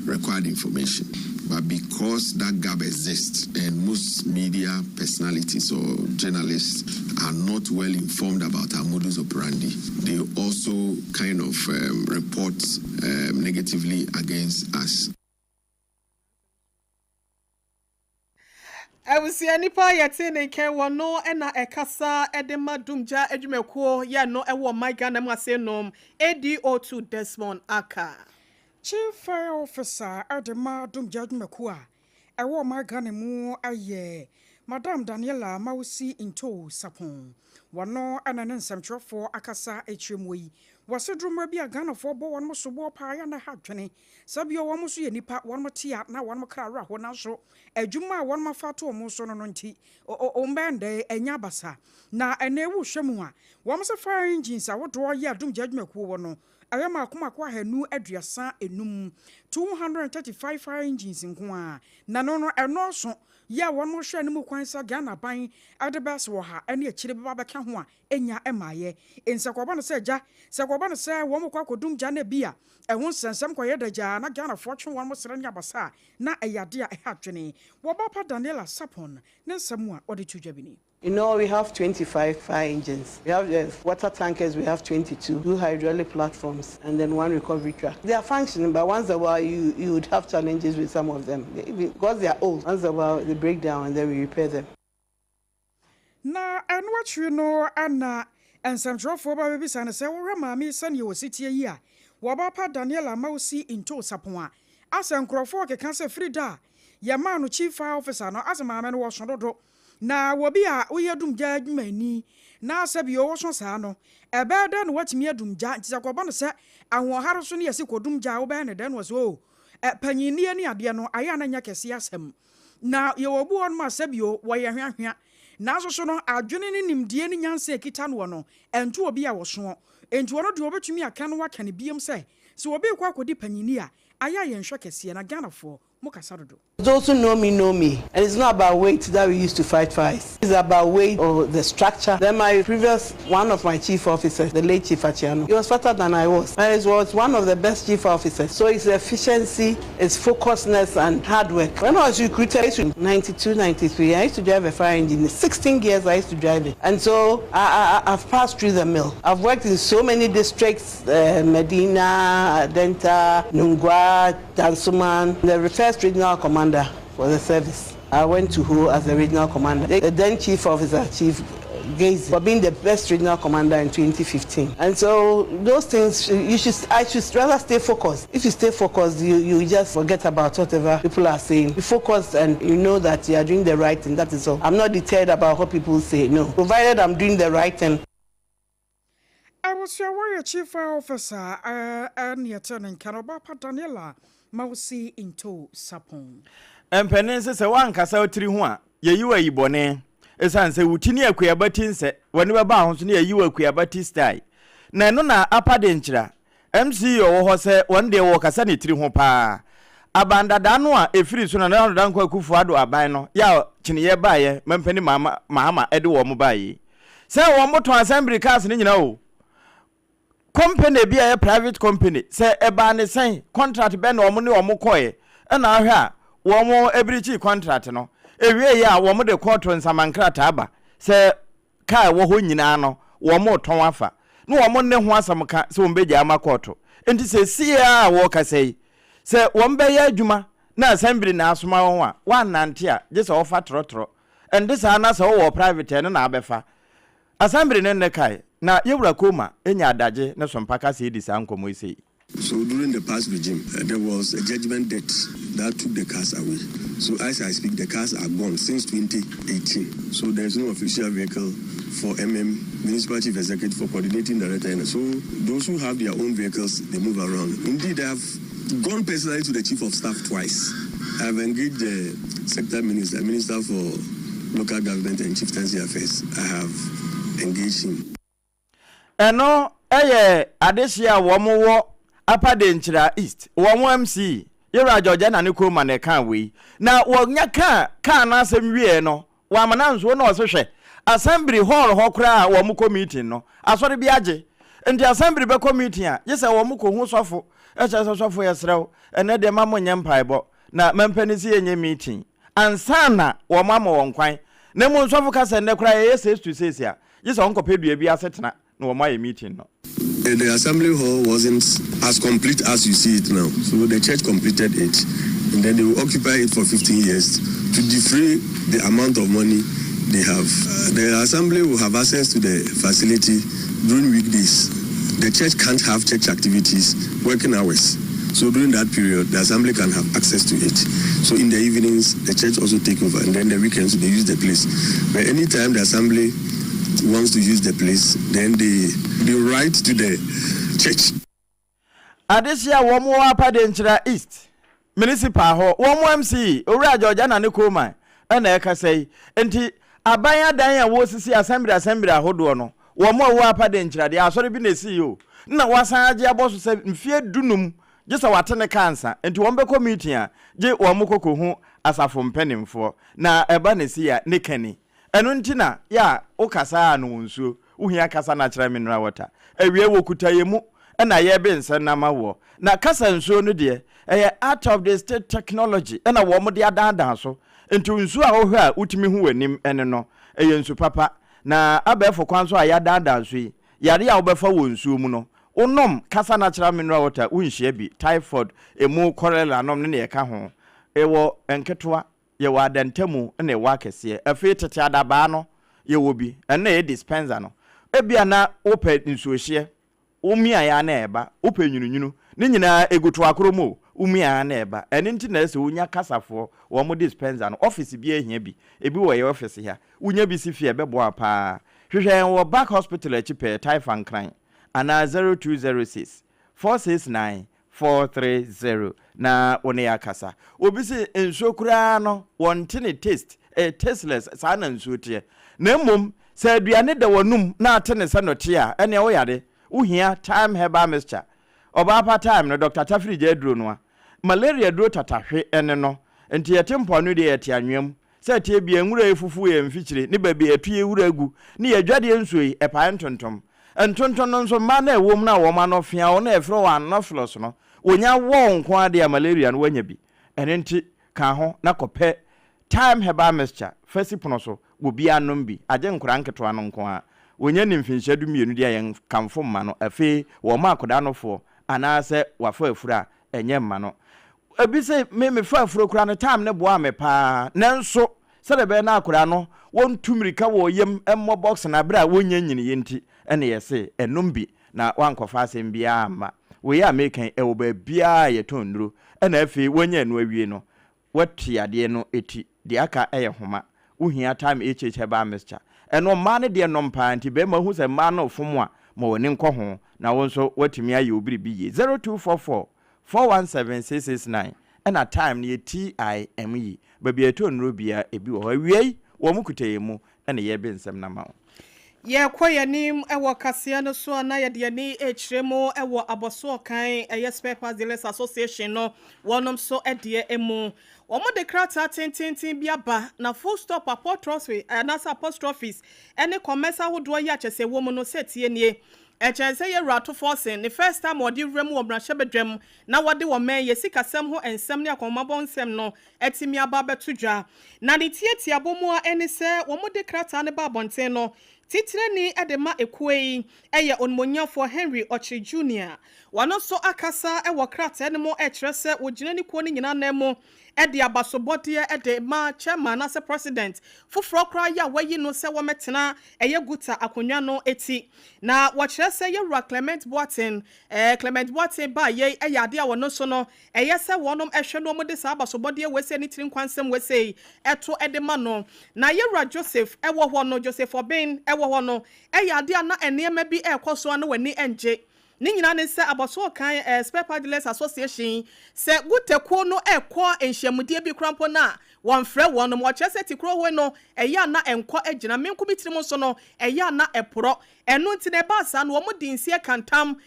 required information. But because that gap exists and most media personalities or journalists are not well informed about our modus operandi, they also kind of report negatively against us. Abusua nipa a yɛte ne nkɛn wɔ no na ɛkasa de ma Dumgya adwumakuo yɛ no wɔ ɔman Ghana mu ase nom ADO2 Desmond Arkaah. Chief Fire Officer de ma Dumgya adwumakuo a ɛwɔ ɔman Ghana mu yɛ Madam Daniela Mawusi Ntow Sapon. Wɔno na ne nsɛmtwerɛfoɔ akasa akyerɛ mu yi. Wɔse duru mmerɛ bi a Ghanafoɔ bɔ wɔnom soboɔ paa yɛ a na ɛha adwene. Sɛ bio wɔn nso yɛ nnipa, wɔnom te a na wɔnom kra werɛ ho nanso adwuma a wɔnom afa ato wɔn so no no nti wɔn bɛyɛ ndɛn anya abasa. Na ɛnɛ wo hwɛ mu a wɔn se fire engines ahodoɔ yɛ adumgya adwumakuo wɔ no ɛyɛ maako maako 535, 235 fire engines nko ara na no no ɛnɔɔso yɛ a wɔnom hwɛ no mu kwan sɛ Ghana aban de bɛs wɔ ha ne akyire bɛba abɛka ho a ɛnya mmaeɛ. Nsɛ kɔba no sɛ gya, sɛ kɔba no sɛ wɔn kɔ akɔdum gya no bi a ɛho nsɛnsɛm kɔyɛ dagyaa na Ghanafoɔ twe wɔn srɛ ne abasa a, na ɛyɛ adeɛ a ɛha adwene. Wɔba pa Daniela Sarpong ne nsɛm a ɔde to dwa bi ni. You know, we have 25 fire engines. We have the water tankers, we have 22, two hydraulic platforms, and then one recovery truck. They are functioning, but once a while you, you would have challenges with some of them. Because they are old, once a while they break down and then we repair them. Na ɛno akyiri no na nsɛmtwerɛfoɔ ba bɛbisa no sɛ, Wohwɛ maame yi sɛdeɛ ɔsi teɛ yi a, wɔba pa Daniela Mawusi ntoo sapon a, asɛ nkurɔfoɔ rekeka sɛ firi da a yɛmaa no Chief Fire Officer no, asɛ maame no wɔso dodo. Na wɔ bi a woyɛ dumgya adwumayɛni na sɛ bio woso saa no, ɛbɛyɛ dɛn na woatumi adum gya? Nti sɛ kɔba no sɛ ahoɔhare so ne yɛse kɔdum gya a, wobɛyɛ no dɛn? Na ɔse, Oh, panyinnie ne adeɛ no, ayɛ a na nyɛ kɛseɛ asɛm. Na yɛwɔ obi wɔ hɔnom a sɛbio wɔyɛ hweahwea, nanso so no adwene ne nimdeɛ ne nyansa a ɛkita noɔ no, ɛnto obi a ɔsoɔ. Enti ɔno deɛ ɔbɛtumi aka no waka no biom sɛ, sɛ obi rekɔ akɔdi panyini a, ayɛ a yɛnhwɛ kɛseɛ, na Ghanafoɔ, mokasa dodo. Those who know me know me and it's not about weight that we used to fight fires it's about weight or the structure then my previous one of my chief officers the late Chief Achiano he was fatter than I was but he was one of the best chief officers so it's efficiency it's focusedness and hard work when I was recruited in 92 93 I used to drive a fire engine 16 gears I used to drive it and so I, I, I've passed through the mill I've worked in so many districts uh, Medina, Denta, Nungwa, Dansoman, the first regional commander for the service. I went to Ho as the regional commander. The then chief officer, Chief Gaze, for being the best regional commander in 2015. And so those things, you should, I should rather stay focused. If you stay focused, you, you just forget about whatever people are saying. You focus and you know that you are doing the right thing. That is all. I'm not deterred about what people say. No. Provided I'm doing the right thing. Abusua wɔyɛ Chief Fire Officer a ne yɛte ne nka no Ɔbaapa Daniela Mawusi Ntow Sarpong. Mpanin se sɛ woankasa wo tiri ho a, yɛyi wo ayi bɔne. Esiane sɛ wo ti ne akuaba ti nsɛ, w'ani bɛba ho so na yɛayi wo akuaba ti style. Na ɛno na apa de nkyera. MC ɔwɔ hɔ sɛ wɔn deɛ wɔkasa ne tiri ho paa. Aban dadaa no a ɛfiri so Nana Addo Dankwa Akufo Addo aban no yɛ a kyeneeɛ baeɛ mampanin Mahama de wɔn baeɛ yi. Sɛ wɔn tɔn assembly cars no nyinaa o. Company bi a ɛyɛ private company sɛ ɛbaa ne sɛn contract bɛn na wɔn ne wɔn kɔɛ ɛna ahwɛ a wɔn abirikyii contract no. Ɛwieɛ a wɔn de kɔɔto nsamankrataa ba sɛ kaa a ɛwɔ hɔ nyinaa no wɔretɔn afa, na wɔn nne ho asɛm ka sɛ wɔbɛgyae ama kɔɔto. Enti seesei ara a wɔrekasa yi, sɛ wɔbɛyɛ adwuma na asɛmbili na asoma wɔn a, wɔannante a, gye sɛ wɔfa trɔtrɔ. Ɛnte saa na sɛ wowɔ private a, ɛno na abɛfa. Asɛmbili no nne kae, na Yɛwura Coleman nya adagye ne so mpa kasa di saa nkɔmmɔ yi sei. So during the past regime, uh, there was a judgment debt that took the cars away. So as I speak, the cars are gone since 2018. So there is no official vehicle for MM, Municipal Chief Executive, for coordinating director. And so those who have their own vehicles, they move around. Indeed, I have gone personally to the Chief of Staff twice. I've engaged the sector minister, Minister for Local Government and Chieftaincy Affairs. I have engaged him. Ɛno yɛ adehyeɛ a wɔn wɔ Upper Denkyira East, wɔn MC, Yewura George Anane Coleman na ɛkaa wei. Na wɔnya kaa kaa no asɛm wieɛ no, wamana nso na ɔse hwɛ, Assembly hall hɔ koraa a wɔn kɔ meeting no, asɔre bi agye. Nti assembly bɛkɔ meeting a, gye sɛ wɔn kɔhu sɔfo, kyerɛ sɛ sɔfo yɛsrɛ wo, ɛnnɛ deɛ mma monyɛ mpaebɔ, na mampɛ sɛ yɛnyɛ meeting ansa na wɔn ama wɔn kwan. Na mmom sɔfo ka sɛ nnɛ koraa yɛyɛ seis to seis a, gye sɛ wɔn kɔpɛ dua bi ase tena na wɔn ayɛ meeting no. The assembly hall wasn't as complete as you see it now. So the church completed it, and then they will occupy it for 15 years to defray the amount of money they have. The assembly will have access to the facility during weekdays. The church can't have church activities working hours. So during that period, the assembly can have access to it. So in the evenings, the church also take over, and then the weekends they use the place. But anytime the assembly wants to use the place, then they write to the church. Adehye a wɔn wɔ Upper Denkyira East Municipal hɔ, wɔn MC, Owura George Anane Coleman ɛna ɛkasa yi. Nti aban adan a wɔresisi assembly assembly ahodoɔ no, wɔn a wɔwɔ Upper Denkyira deɛ, asɔre bi na esi yi o, na wɔasan agye abɔ so sɛ mfie 15 gye sɛ wate ne ka ansa. Nti wɔn bɛkɔ meeting a, gye wɔn kɔkɔ hu asafo mpanimfoɔ na ɛba ne si a ne kani. Ɛno nti na yɛ a wokasa a no wɔ nsuo wohia kasa natural mineral water. Awie wɔkuta yɛ mu ɛna yɛbe nsɛm no ama woɔ. Na kasa nsuo no deɛ, ɛyɛ out of the state technology ɛna wɔn de adaadaa so. Nti nsuo a wohwɛ a wotumi hu w'anim ɛne no, ɛyɛ nsu papa. Na abɛɛfo kwan so a yɛadaadaa so yi, yare a wobɛfa wɔ nsuo mu no, wonom kasa natural mineral water, wonhyia bi. Typhoid, emu cholera nom ne nea ɛka ho. Ɛwɔ nketewa, yɛwɔ adantamu, na ɛwɔ akɛseɛ. Afei tete adabaa no, yɛwɔ bi, ɛno na ɛyɛ dispenser no. Ebia na wopɛ nsuohyeɛ, womia ya na ɛba. Wopɛ nwununwunu, ne nyinaa egu to akoro mu o, womia ya na ɛba. Ɛno nti na ɛsɛ wonya kasafoɔ wɔn dispenser no. Office bi ahia bi, ebi wɔ yɛ office ha. Wonya bi si fie, ɛbɛboa paa. Hwehwɛ yɛn wɔ Back Hospital akyi pɛɛ, Taifa, Nkran, anaa 0206 469 430 na wo ne yɛ akasa. Obi sɛ nsuo koraa no, wɔnte ne taste, ɛyɛ tasteless. Saa na nsuo teɛ. Na mmom sɛ aduane da w'anum na ate ne sɛ nɔte a, ɛnea woyare. Wohia Time Herbal Mixture. Ɔbaa pa Time no, Dr Tafiri gya aduro no a malaria duro tatahwe ɛne no. Nti yɛte mpoano deɛ, yɛte anwea mu sɛ ɛteɛ bia, nwura yi fufuo yɛ mfikyire ne baabi a yɛto yɛ wura gu ne yɛ adwadeɛ. Nsuo yi ɛpae ntontom. Ntontom no nso, mmaa no a ɛwɔ mu no a wɔn ano fea, wɔn a yɛfrɛ wɔn anopheles no, wɔnya wɔn nko adeɛ a, malaria no wɔanya bi. Ɛno nti ka ho na kɔpɛ Time Herbal Mixture fa si pono so. Wɔ biara nom bi, agye nkoraa nketewa no nko a wɔnya ne mfinhyia 12 deɛ a, yɛn kamfo mma no. Afei wɔn ma akwadaa nofoɔ anaasɛ wafa afuro a, ɛnyɛ mma no. Ebi sɛ me mefa afuro koraa no, Time no boa me paa. Nanso sɛdeɛ ɛbɛyɛ na akwadaa no wɔntu mmirika wɔ yam mmɔ box no abere a wɔnyɛ nyiniiɛ nti, ɛna yɛse ɛnom bi na wankɔfa asɛm biara amma. Wei a meka yi, ɛwɔ baabiara a yɛtɔn nnuro. Ɛna afei wɔanya ɛno awie no, wɔate adeɛ no ti, deɛ aka yɛ homa. Wohia Time HH Herbal Mixture. Ɛno mmaa no deɛ nom paa. Nti bɛrima hu sɛ mmaa no fom a, ma w'ani nkɔ ho na wo nso woatumi ayɛ wo biribi yie. 0244 417 669. Ɛna Time no yɛ TIME. Baabi a yɛtɔ nnuro biara ebi wɔ hɔ. Awiei wɔn kuta yɛn mu ɛna yɛrebe nsɛm no ama wo. Yɛkɔ yɛnim wɔ kaseɛ no so a, na yɛde ani rekyerɛ mu wɔ Abɔsoɔ kan ɛyɛ Spare Parts Dealers Association no wɔnom so deɛ mu. Wɔn de krataa tententen bi aba na full stop, apostrophe anaasɛ apostrophes ne commas ahodoɔ yi akyɛ sɛ ɛwɔ mu no sɛ tie nie. Ɛkyɛn sɛ yɛwura Ato Forson ne first time wɔde wura mu wɔ mmarahyɛbadwam na wɔde wɔn mɛn yɛ sikasɛm ho nsɛm ne akɔnmabɔ nsɛm no atumi aba abɛto dwa. Na ne tiatiabɔ mu a ɛne sɛ wɔde krataa no ba abɔnten no, titirani de ma ekuo yi yɛ Onimonyamfoɔ Henry Ɔkyere Junior. Wɔn nso akasa wɔ krataa no mu rekyerɛ sɛ wɔgyina ne kuo no nyinaa nan mu de abasobɔdeɛ de ma chairman anaasɛ president foforɔ koraa yi a wɔayi no sɛ wɔmmɛtena ɛyɛ Guta akonnwa no ti. Na wɔkyerɛ sɛ yɛwura Clement Boateng, Clement Boateng baa yei yɛ adeɛ a wɔn nso no ɛyɛ sɛ wɔnom hwɛ na wɔde saa abasobɔdeɛ wei sei ne tiri nkwa nsɛm wei sei to de ma no. Na yɛwura Joseph wɔ hɔ no, Joseph Obeng wɔ hɔ no, ɛyɛ adeɛ a na nneɛma bi rekɔ so a na w'ani ngye. Ne nyinaa ne sɛ Abɔsoɔ kan Spare Part Dealers Association, sɛ Guta kuo no rekɔ nhyiamudie bi koraa mpo no a, wɔmfrɛ wɔnom. Wɔkyerɛ sɛ tikuro hoi no, ɛyɛ a na ɛnkɔ agyina. Me nko me tirim nso no, ɛyɛ a na ɛporɔ. Ɛno nti na ɛbaa saa no, wɔde nsie ka ntam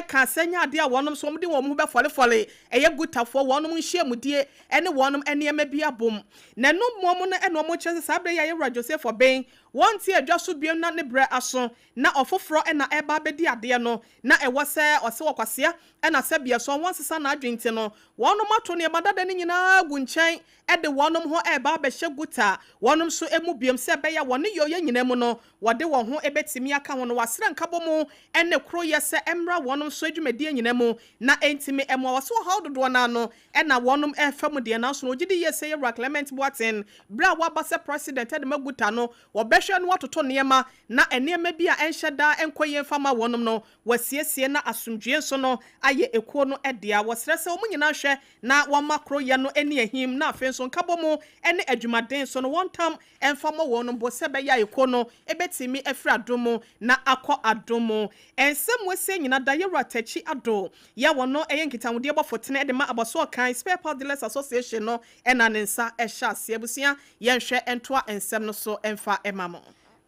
ka sɛ nyɛ adeɛ a wɔnom nso wɔde wɔn ho bɛfɔlefɔle ɛyɛ Gutafoɔ wɔnom nhyiamudie ne wɔnom nneɛma bi abom. Na ɛno mmom no na wɔkyerɛ sɛ saa berɛ yi a Yɛwura Joseph Obeng. wɔnte adwa so biom na ne berɛ aso na ɔfoforɔ na ɛreba abɛdi adeɛ no, na ɛwɔ sɛ ɔse ɔkwasea na sɛbeɛ so wɔnsesa n'adwene nti no, wɔnom ato nneɛma dada no nyinaa agu nkyɛn de wɔnom ho reba abɛhyɛ guta wɔnom nso mu biom sɛ ɛbɛyɛ a wɔn nneyɔeɛ nyinaa mu no wɔde wɔn ho bɛtumi aka ho no wɔasrɛ nkabɔmu ne koroyɛ sɛ ɛmmra wɔnom nso adwumadie nyinaa mu na ɛntumi mmoa. Wɔse ɔhaw dodoɔ no ara no na wɔnom refa mu deɛ nanso no wɔgyedi yie sɛ Yɛwura Clement Boateng berɛ a waba sɛ President de ma guta no wɔbɛhwɛ na wɔatoto nneɛma na nneɛma bi a ɛnhyɛ da nkɔ yie mfa mma wɔnom no wɔasiesie na asomdwoeɛ nso no ayɛ ekuo no dea. Wɔsrɛ sɛ wɔn nyinaa nhwɛ na wɔmma koroyɛ no nni ahim na afei nso nkabɔmu ne adwumaden nso no wɔntam mfa mmɔ wɔn bo sɛ ɛbɛyɛ a ekuo no bɛtumi afiri adom mu na akɔ adom mu. Nsɛm wei nyina da Yɛwura Takyi Addo yɛ a ɔno yɛ nkitahodie bɔfo tene de ma Abɔsoɔ-Kan Spare Part Dealers Association no na ne nsa hyɛ aseɛ. Abusua yɛnhwɛ ntoa nsɛm no so mfa ma mo.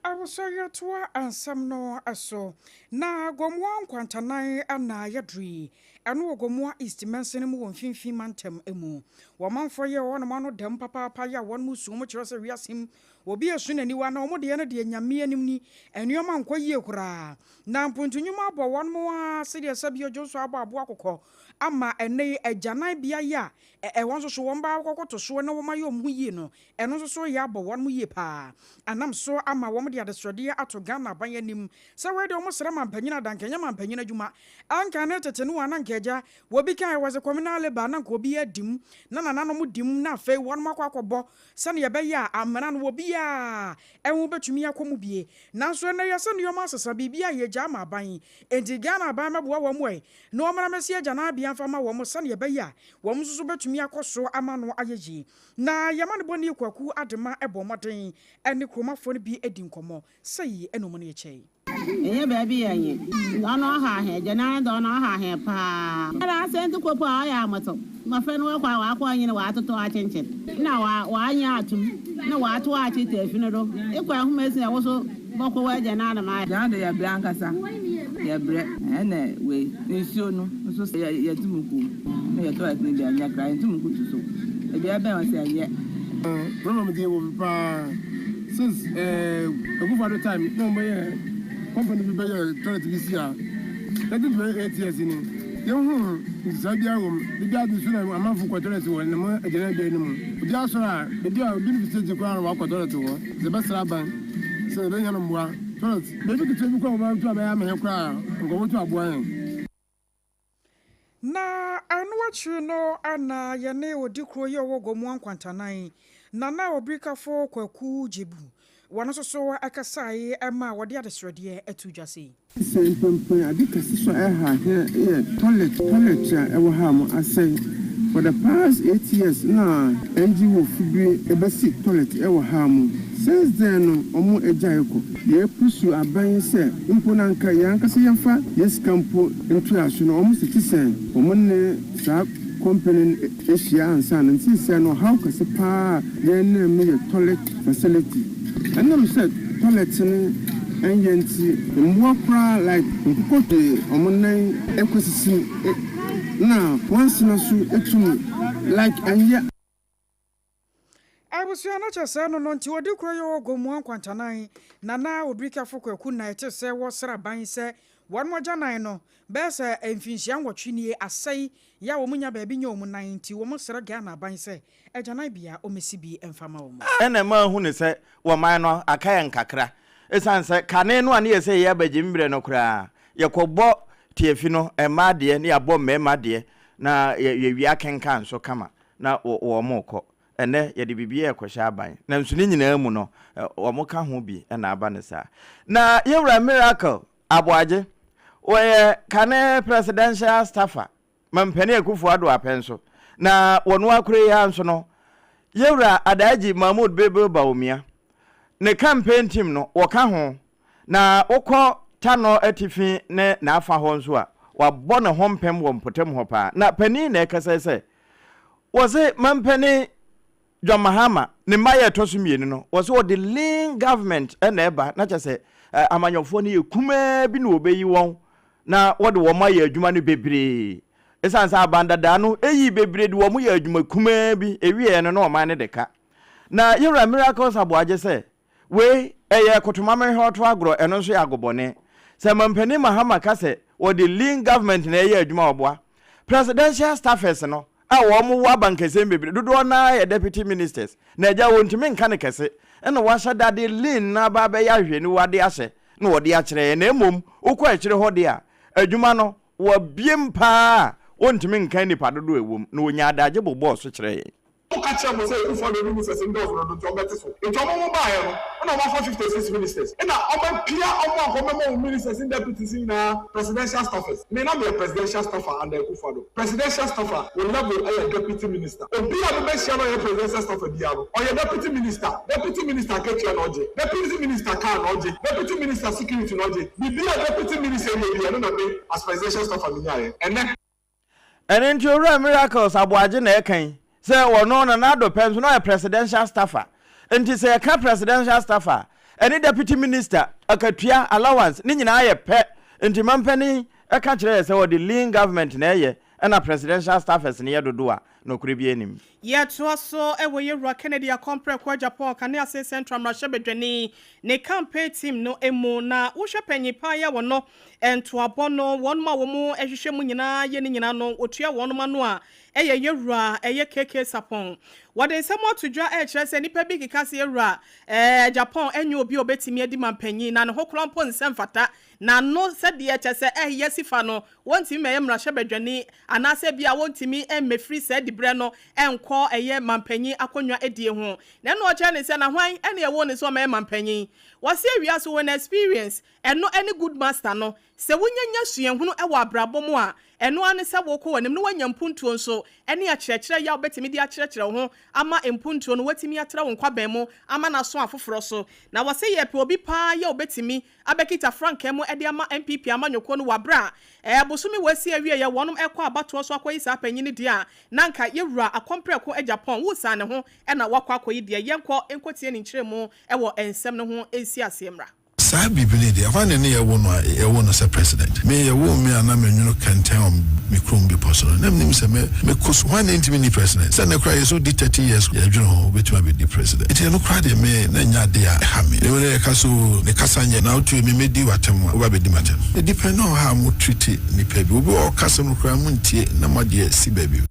Abusua yɛtoa nsɛm no so. Na Gomoa nkwantanan na yɛduru yi. Ɛno wɔ Gomoa East mansini mu wɔ Mfinfin mantam mu. Wɔ manfoɔ yi a wɔwɔ nom ano dɛm papaapa yi a wɔn mu su wɔn kyerɛ sɛ wiase mu obi esu n'aniwa na wɔn deɛ no deɛ Nyame anim ni nnoɔma nkɔ yie koraa. Na mpontu nwuma abɔ wɔn mo ara sɛdeɛ sɛbio dwonsɔ abɔ aboa kɔkɔ ama ɛnnɛ yi agyanan bea yi a ɛhɔ nso so wɔn ba akɔkɔto soɔ na wɔn ayɛ wɔn ho yie no Ɛno nso so reyɛ abɔ wɔn yie paa. Anam so ama wɔn de adesrɛdeɛ ato Ghana aban anim sɛ wei deɛ wɔn srɛ mampanyin ada nka ɛnyɛ mampanyin adwuma. Anka ne tete no a na nka agya wɔ bi kaeɛ wɔse communal labour na nka obiara di mu na nananom di mu na afei wɔn akɔ akɔbɔ sɛdeɛ ɛbɛyɛ a amena no obiara ɛho bɛtumi akɔ mu bie. Nanso ɛnnɛ yɛsɛ nnoɔma asesa biribiara yɛgya ama aban enti Ghana aban mɛboa wɔn ɛ na wɔmmra mmɛsi agyananbea mfa ma wɔn sɛdeɛ ɛbɛyɛ a wɔn nso so bɛtumi akɔ so ama no ayɛ yie. Na yɛma no bɔne Kwaku Adema bɔ mmɔden ne kuromafoɔ no bi di nkɔmmɔ. Sei na wɔn ne kyɛe. Nnyɛ beebi yɛ nye ɔno ɔhaw hɛn, gya nan dɔ ɔno ɔhaw hɛn paa. Ara asɛntsi kor po a ɔyɛ ahomtsew, mbofra no wɔkɔ a wɔakɔ ɔnye no wɔatotɔ akyenkyen na wɔanye ato mu na wɔatow akyetɛ efi no do. Ekɔ ahoma esia a wo so bɔkɔ w'egya n'adom ayɛ. Gya de yɛbrɛ ankasa, yɛbrɛ. Ɛna wei nsuo no nso yɛtum ku na yɛ toilet no deɛ ɛnyɛ koraa yɛntum nkutu so ebi ɛbɛn hɔ sɛ ɛnyɛ. Problem deɛ wɔ bi paa since eh Akufo Addo time na wɔn bɛyɛ company bi bɛyɛ toilet bi si ha 1928 years ni yɛn hu nsesae biara wɔ mu biribi adi so na amanfo kɔ toilet wɔ ne mo agyananbea no mu obi asɔre a baabi a obi no fi stage koraa na wakɔ toilet wɔ sɛ bɛsra aban sɛ yɛbɛnya no mmoa toilet baabi ketewa bi koraa wɔbɛto abɛyɛ ama yɛn koraa a nka wɔbɛto aboa yɛn. Na ɛno akyiri no na yɛne odikuro yi a ɔwɔ Gomoa Nkwantanan, Nana Obirikafo Kwaku Gyebu, wɔn nso so kasae ma wɔde adesrɛdeɛ too dwa sei. Sɛ mprempren ade kɛse so a ɛha hɛn yɛ toilet toilet a ɛwɔ ha mo asɛe for the past 8 years na NGO fo bi bɛsi toilet ɛwɔ ha mo since then no ɔmo agyae kɔ. Yɛ pursue aban sɛ mpo na anka yɛn ankasa yɛnfa yɛn sika mpo ntua so no ɔmo se kyesɛ ɔmo ne saa company no ahyia ansa na nti sɛ no ɔhaw kɛse paa a yɛn nam mu yɛ toilet facility ɛnam sɛ toilet no ɛnyɛ nti mmoa koraa like nkokɔ de ɔmo nan ɛkɔ sisi mu na wansena so ɛtum like ɛnyɛ. Abusua no kyɛ sɛ no no nti ɔdi kuro yi wɔ Gomoa Nkwantanan na na Obirikafo Kwaku na ɛte sɛ wɔ sraban sɛ wɔn agyanan no bɛyɛ sɛ mfinhyia nwɔtwe nie asɛe yɛ a wɔn nya baabi nyɛ wɔn nan nti wɔn srɛ Ghana aban sɛ agyanan bea ɔmɛsi bi mfa ma wɔn. Ɛna ɛma ahu no sɛ wɔ man no aka yɛn kakra. Ɛsiane sɛ kane no a ne yɛ sɛ yɛyɛ abagyim berɛ no koraa, yɛkɔbɔ tiafi no mmaa deɛ ne yɛabɔ mmarima deɛ na yɛwie akenkan nso kama na wɔrekɔ. Ɛnnɛ, yɛde biribiara rekɔhyɛ aban. Nanso ne nyinaa mu no, wɔka ho bi na aba no saa. Na yɛn wura Miracle Aboagye, ɔyɛ kane presidential staffer ma Mpanin Akufo Addo Apɛnso. Na wɔn akora yi ara nso no, yɛn wura Adaagyi Mahmood Bilbil Bawumia, ne campaign team no, wɔka ho. Na wokɔ Tanɔ atifi ne n'afa hɔ nso a, wabɔ ne ho mpem wɔ mpɔtam hɔ paa. Na panin na ɛkasa yi sɛ, Wɔse mampanin John Mahama ne mma yɛ ɛtɔ so mmienu no, wɔse wɔde lean government na ɛba, na kyerɛ sɛ amanyɔfoɔ no yɛ kumaa bi na wɔbɛyi wɔn na wɔde wɔn ayɛ adwuma no bebree. Ɛsiane sɛ aban dadaa no yii bebree de wɔn yɛ adwuma kumaa bi, ɛwieɛ no na ɔman no de ka. Na Yɛwura Miracles Aboagye sɛ, Wei ɛyɛ kotomamehwɛ ɔto agorɔ, ɛno nso yɛ agobɔne. Sɛ Mampanin Mahama ka sɛ wɔde lean government na ɛyɛ adwuma a ɔboa. Presidential staffers no a wɔn wɔ abankɛseɛ mu bebree, dodoɔ no ara yɛ deputy ministers. Na agya wɔntumi nka no kɛse. Ɛna wɔahyɛ da de lean no aba abɛyɛ ahwehwɛniwa de ahyɛ na wɔde akyerɛ yɛn. Na mmom wokɔ akyire hɔ deɛ a, adwuma no wɔabiem pa ara a wɔntumi nka nnipa dodoɔ a ɛwɔ mu. Na wɔnyaa adagye bobɔɔ so kyerɛɛ yɛn. Ɔmo ka kyerɛɛ mo sɛ Akuffo Addo ne ministers ndɔɔso dodo nti ɔmo bɛte so. Nti ɔmo mo baeɛ no ɛna ɔmo afa 56 ministers ɛna ɔmo apia ɔmo a nka ɔmo bɛma ɔmo ministers ne deputies nyinaa presidential staffers. Me na meyɛ presidential staffer under Akuffo Addo. Presidential staffer wo level ɛyɛ deputy minister. Obi a mobɛhyia no a ɔyɛ presidential staffer biara no ɔyɛ deputy minister. Deputy minister akatua na ɔgye, deputy minister car na ɔgye, deputy minister security na ɔgye. Biribiara a deputy minister yɛ biara ɛno na me as presidential staffer menyaeɛ. Ɛnɛ. Ɛno nti Owura Miracles Aboagye na ɛka yi sɛ ɔno Nana Addo pɛ nso na ɔyɛ presidential staffer. Nti sɛ yɛka presidential staffer a, ɛne deputy minister akatua, allowance, ne nyinaa yɛ pɛ. Nti mampanin ka kyerɛ yɛ sɛ ɔde lean government na ɛyɛ ɛna presidential staffers no yɛ dodoɔ a, nokorɛ biara nnim. Yɛtoa so wɔ Yɛwura Kennedy Akɔmprɛko Agyapong Kanease Central Mmarahyɛbadwani ne campaign team no mu na wohwɛ panyin paa yi a wɔno ntoabɔ no wɔnom a wɔn hwehwɛ mu nyinaa yɛ ne nyinaa no wɔtua wɔnom ano a ɛyɛ Yɛwura ɛyɛ KK Sarpong. Wɔde nsɛm ato dwa ɛrekyerɛ sɛ nnipa bi keka sɛ Yɛwura Agyapong ɛnyɛ obi a ɔbɛtumi adi manpanyin na ne ho koraa mpo nsɛ mfata n'ano sɛdeɛ kyɛ sɛ ɛyɛ si fa no Wɔntumi mmɛyɛ mmarahyɛbadwani anaasɛ ebia wɔntumi mmɛfiri saa diberɛ no nkɔ ɛyɛ mampanyin akonnwa die ho. Na ɛna ɔkyerɛ no sɛ na hwan na ɛwoo no sɛ ɔmmɛyɛ mampanyin? Wɔse wiase wɔ no experience, ɛno ne good master no. Sɛ wonya nya suahunu wɔ abrabɔ mu a, ɛno ara ne sɛ wokɔ w'anim na woanya mpuntuo nso ne akyerɛkyerɛ yɛ a wobɛtumi de akyerɛkyerɛ wo ho ama mpuntuo no woatumi atra wo nkwaban mu ama no aso afoforɔ so. Na wɔse yɛpɛ obi paa yɛ a obɛtumi abɛkita frankaa mu de ama NPP amanyɔkuo no wɔ aberɛ a bosome wɔ asi awieɛ wɔnom ɛkɔ abatoɔ so akɔyi saa panyin no deɛ a na anka yɛwura Akɔmprɛko Agyapong wusaa ne ho na wakɔ akɔyi deɛ. Yɛnkɔ nkɔtie ne nkyerɛmu wɔ nsɛm no ho nsi aseɛ mmra. Saa biribi no deɛ, hwan ne ne yɛwo no a yɛwo no sɛ president? Me yɛwoo me a na menwono kɛntɛn wɔ me kurom bepɔ so no, na menim sɛ mɛ mɛkɔ su. Hwan na ɛntumi nni president? Sɛ nnɛ koraa yɛsɛ wodi 30 years yɛdwene ho wobɛtumi abɛdi president. Nti ɛno koraa deɛ me na ɛnyɛ adeɛ a ɛha me. Na mmom na yɛka sɛ oo ne kasa nyɛ na wotu me mɛdi w'atɛm a woba bɛdi m'atɛm. It depend on how mo treat nipa bi. Obi wɔ hɔ ɔka asɛm no koraa montie na moadeɛ si baabi.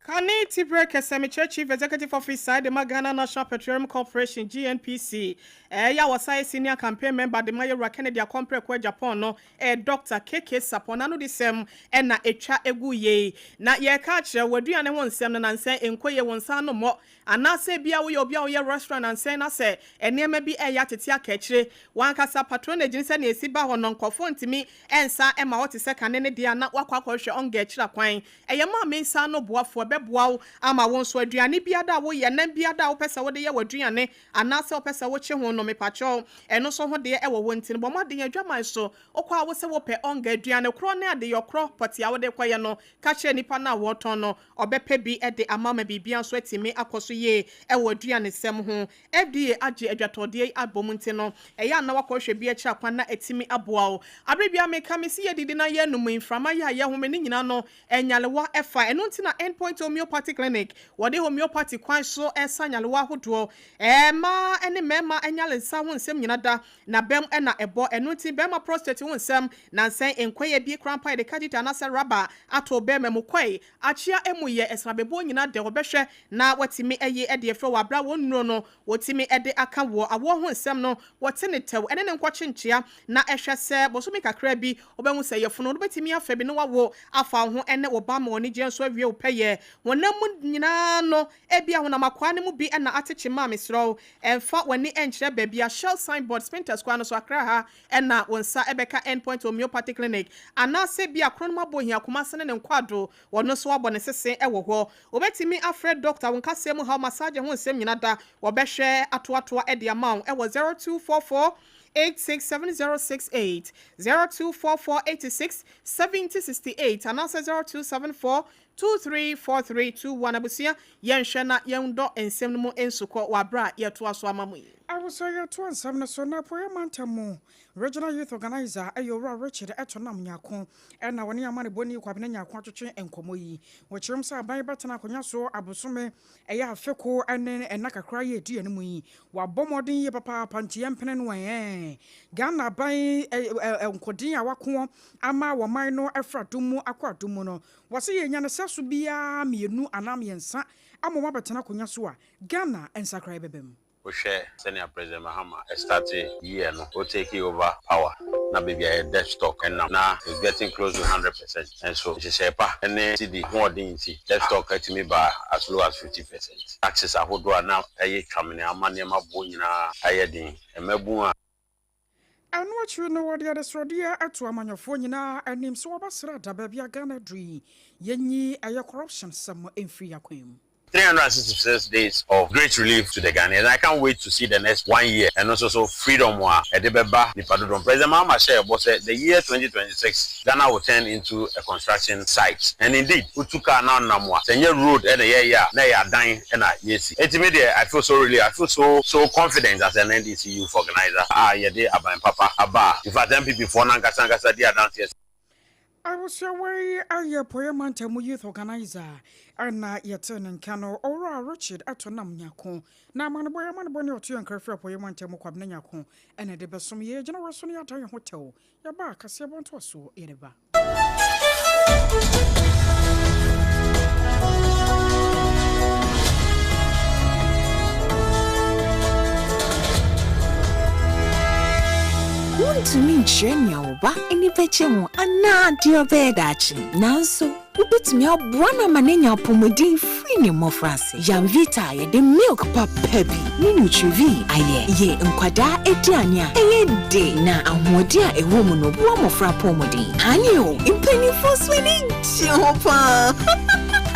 Kane Tibrɛ Kɛsɛmekyerɛ Chief Executive Officer de ma Ghana National Petroleum Corporation, GNPC, ɛyɛ a ɔsan yɛ Senior Campaign Member de ma Yɛwura Kennedy Akɔmprɛko Agyapong no yɛ Dɔkta KK Sarpong n'anodisɛm na ɛtwa gu yei. Na yɛreka akyerɛ wo, w'aduane ho nsɛm no nansɛn ɛnkɔ yie, wo nsa ano mmɔ, anaasɛ ebia woyɛ obi a woyɛ restaurant nansɛn na sɛ nneɛma bi reyɛ atete aka akyire, w'ankasa patronage no sɛnea ɛsi ba hɔ no nkurɔfoɔ ntumi nsan mma hɔ te sɛ kane no deɛ a na woakɔ akɔhwehwɛ ɔnga akyiri akwan. Ɛyɛ maame nsa ano boafoɔ, ɛbɛboa wo ama wo nso aduane biada a woyɛ, nam biada a wopɛ sɛ wode yɛ w'aduane anaasɛ wopɛ sɛ wokye ho no, mepakyɛw, ɛno nso ho deɛ ɛwɔ hɔ nti no, bɔ mmɔden adwaman so wokɔ a wo sɛ wopɛ ɔnga aduane korɔ ne adeyɔ korɔ pɔtee a wode rekɔyɛ no, ka kyerɛ nipa no a wɔretɔn no, ɔbɛpɛ bi de ama ma biribiara nso atumi akɔ so yie wɔ aduanesɛm ho. FDA agye adwatɔdeɛ yi abom nti no, ɛyɛ a na woakɔhwɛ bi akyiri akwan na atumi aboa wo. Aberɛ biara meka, mese yɛdidi na yɛnom, mframa yɛ a yɛhome ne nyinaa no, nyarewa fa. Ɛno nti na End Point Homeopathy Clinic, wɔde homeopathy kwan so sa nyarewa ahodoɔ. Mmaa ne mmarima nyarensa ho nsɛm nyina da, na bɛm na ɛbɔ. Ɛno nti barima prostate ho nsɛm, nansɛn, nkɔyɛ bi koraa mpo a yɛde catheter anaasɛ rubber ato barima mu kɔe, akyea emu yɛ ɛsrabɛbuo nyina dɛ wɔbɛhwɛ na watumi ayi de afiri wɔ aberɛ a wɔn nnuro no wɔtumi de aka wɔ awoɔ ho nsɛm no wɔte ne tɛw ɛne ne nkɔkye nkyea na ɛhwɛ sɛ bosome kakra bi wobɛhu sɛ yafunu no bɛtumi afa bi na wawo afa wo ho ɛne wo ba ma anigyeɛ nso awie wo pɛyɛ honam mu nyinaa no ebia honam akwaa no mu bi na ate kyema a mesrɛ wo ɛmfa w'ani nkyerɛ baabi a Shell signboard Spintex kwan no so Accra ha na wo nsa ɛbɛka End Point Homeopathy Clinic anaasɛ bi a Kronom Abohia Kumase ne ne Nkwado Ɔno nso abɔ ne sese wɔ hɔ. Wobɛtumi afrɛ dɔkta wo nkasɛɛ mu haw, massage ho nsɛm nyina da. Wɔbɛhwɛ atoatoa de ama wo wɔ 0244 867068, 0244 86 70 68 anaasɛ 0274 234321. Abusua, yɛnhwɛ na yɛndɔ nsɛm no mu nsukɔ wɔ aberɛ a yɛtoa so ama mo yi. Abusua yɛtoa nsɛm no so na Apueeɛ Mantam mu Regional Youth Organiser yɛ Owura Richard Ɛtonam Nyarko na ɔne amanebɔni Kwabena Nyarko atwetwe nkɔmmɔ yi. Wɔkyerɛm sɛ aban bɛtena akonnwa so abosome ɛyɛ afe ko ne nna kakra yi a ɛdi anim yi. Wabɔ mmɔden yie papaapa nti yɛmpene no ɛɛ. Ghana aban nkoden a wako ama wɔman no afiri adom mu akɔ adom mu no, wɔse yɛnya no sɛso biara mmienu anaa mmiɛnsa ama wɔabɛtena akonnwa so a, Ghana nsakraeɛ bɛba mu. Wohwɛ sɛnea President Mahama starte year no, o take over power na baabi a yɛ debt stock nam na it's getting close to 100% nso nhyehyɛe pa ne cedi hoɔden nti debt stock atumi baa as low as 50%. Taxes ahodoɔ a na ɛyɛ twamene ama nneɛma boɔ nyinaa ayɛ den, mmabun a. Ɛno akyiri no, wɔde adesrɛdeɛ ato amanyɔfoɔ nyinaa anim sɛ wɔbɛsrɛ da baabi a Ghana aduru yi, yɛnyi ɛyɛ corruption sɛm mfiri yɛn akwan mu. 366 days of great relief to the Ghanaians and I can't wait to see the next one year ɛno nso so freedom a ɛde bɛba nipa dodoɔ President Mahama hyɛɛ bɔ sɛ the year 2026 Ghana will turn into a construction site and indeed wotu car na wonam a sɛ ɛnyɛ road na yɛreyɛ a na ɛyɛ adan na yɛresi enti me deɛ I feel so relieved I feel so so confident as an NDC youth organiser a yɛde aban papa aba a in fact NPP foɔ no ankasa ankasa di adanseɛ sɛ Abusua wei ayɛ Apueɛ Mantam mu Youth Organiser a na yɛtee ne nka no, Owura Richard Atonam Nyarko. Na amanebɔ yi amanebɔ ne ɔto yɛn nkra firi Apueɛ Mantam mu Kwabena Nyarko na ɛde bɛsom yɛn. Yɛgyina wɔ so na yɛada yɛn ho tɛw. Yɛba a, kaseɛbɔ ntoasoɔ yɛde ba. Wuntumi nkyerɛ nea wo ba ani bɛgye ho anaa deɛ ɔbɛyɛ daakye. Nanso, wubetumi aboa no ama no anya apɔwmuden firi ne mmofraase. Yamvita a yɛde milk papa bi ne Nutrivie ayɛ yɛ nkwadaa aduane a ɛyɛ de na ahoɔden a ɛwɔ mu no boa mmofra apɔwmuden. Aane o, mpanyimfo nso ani gye ho paa!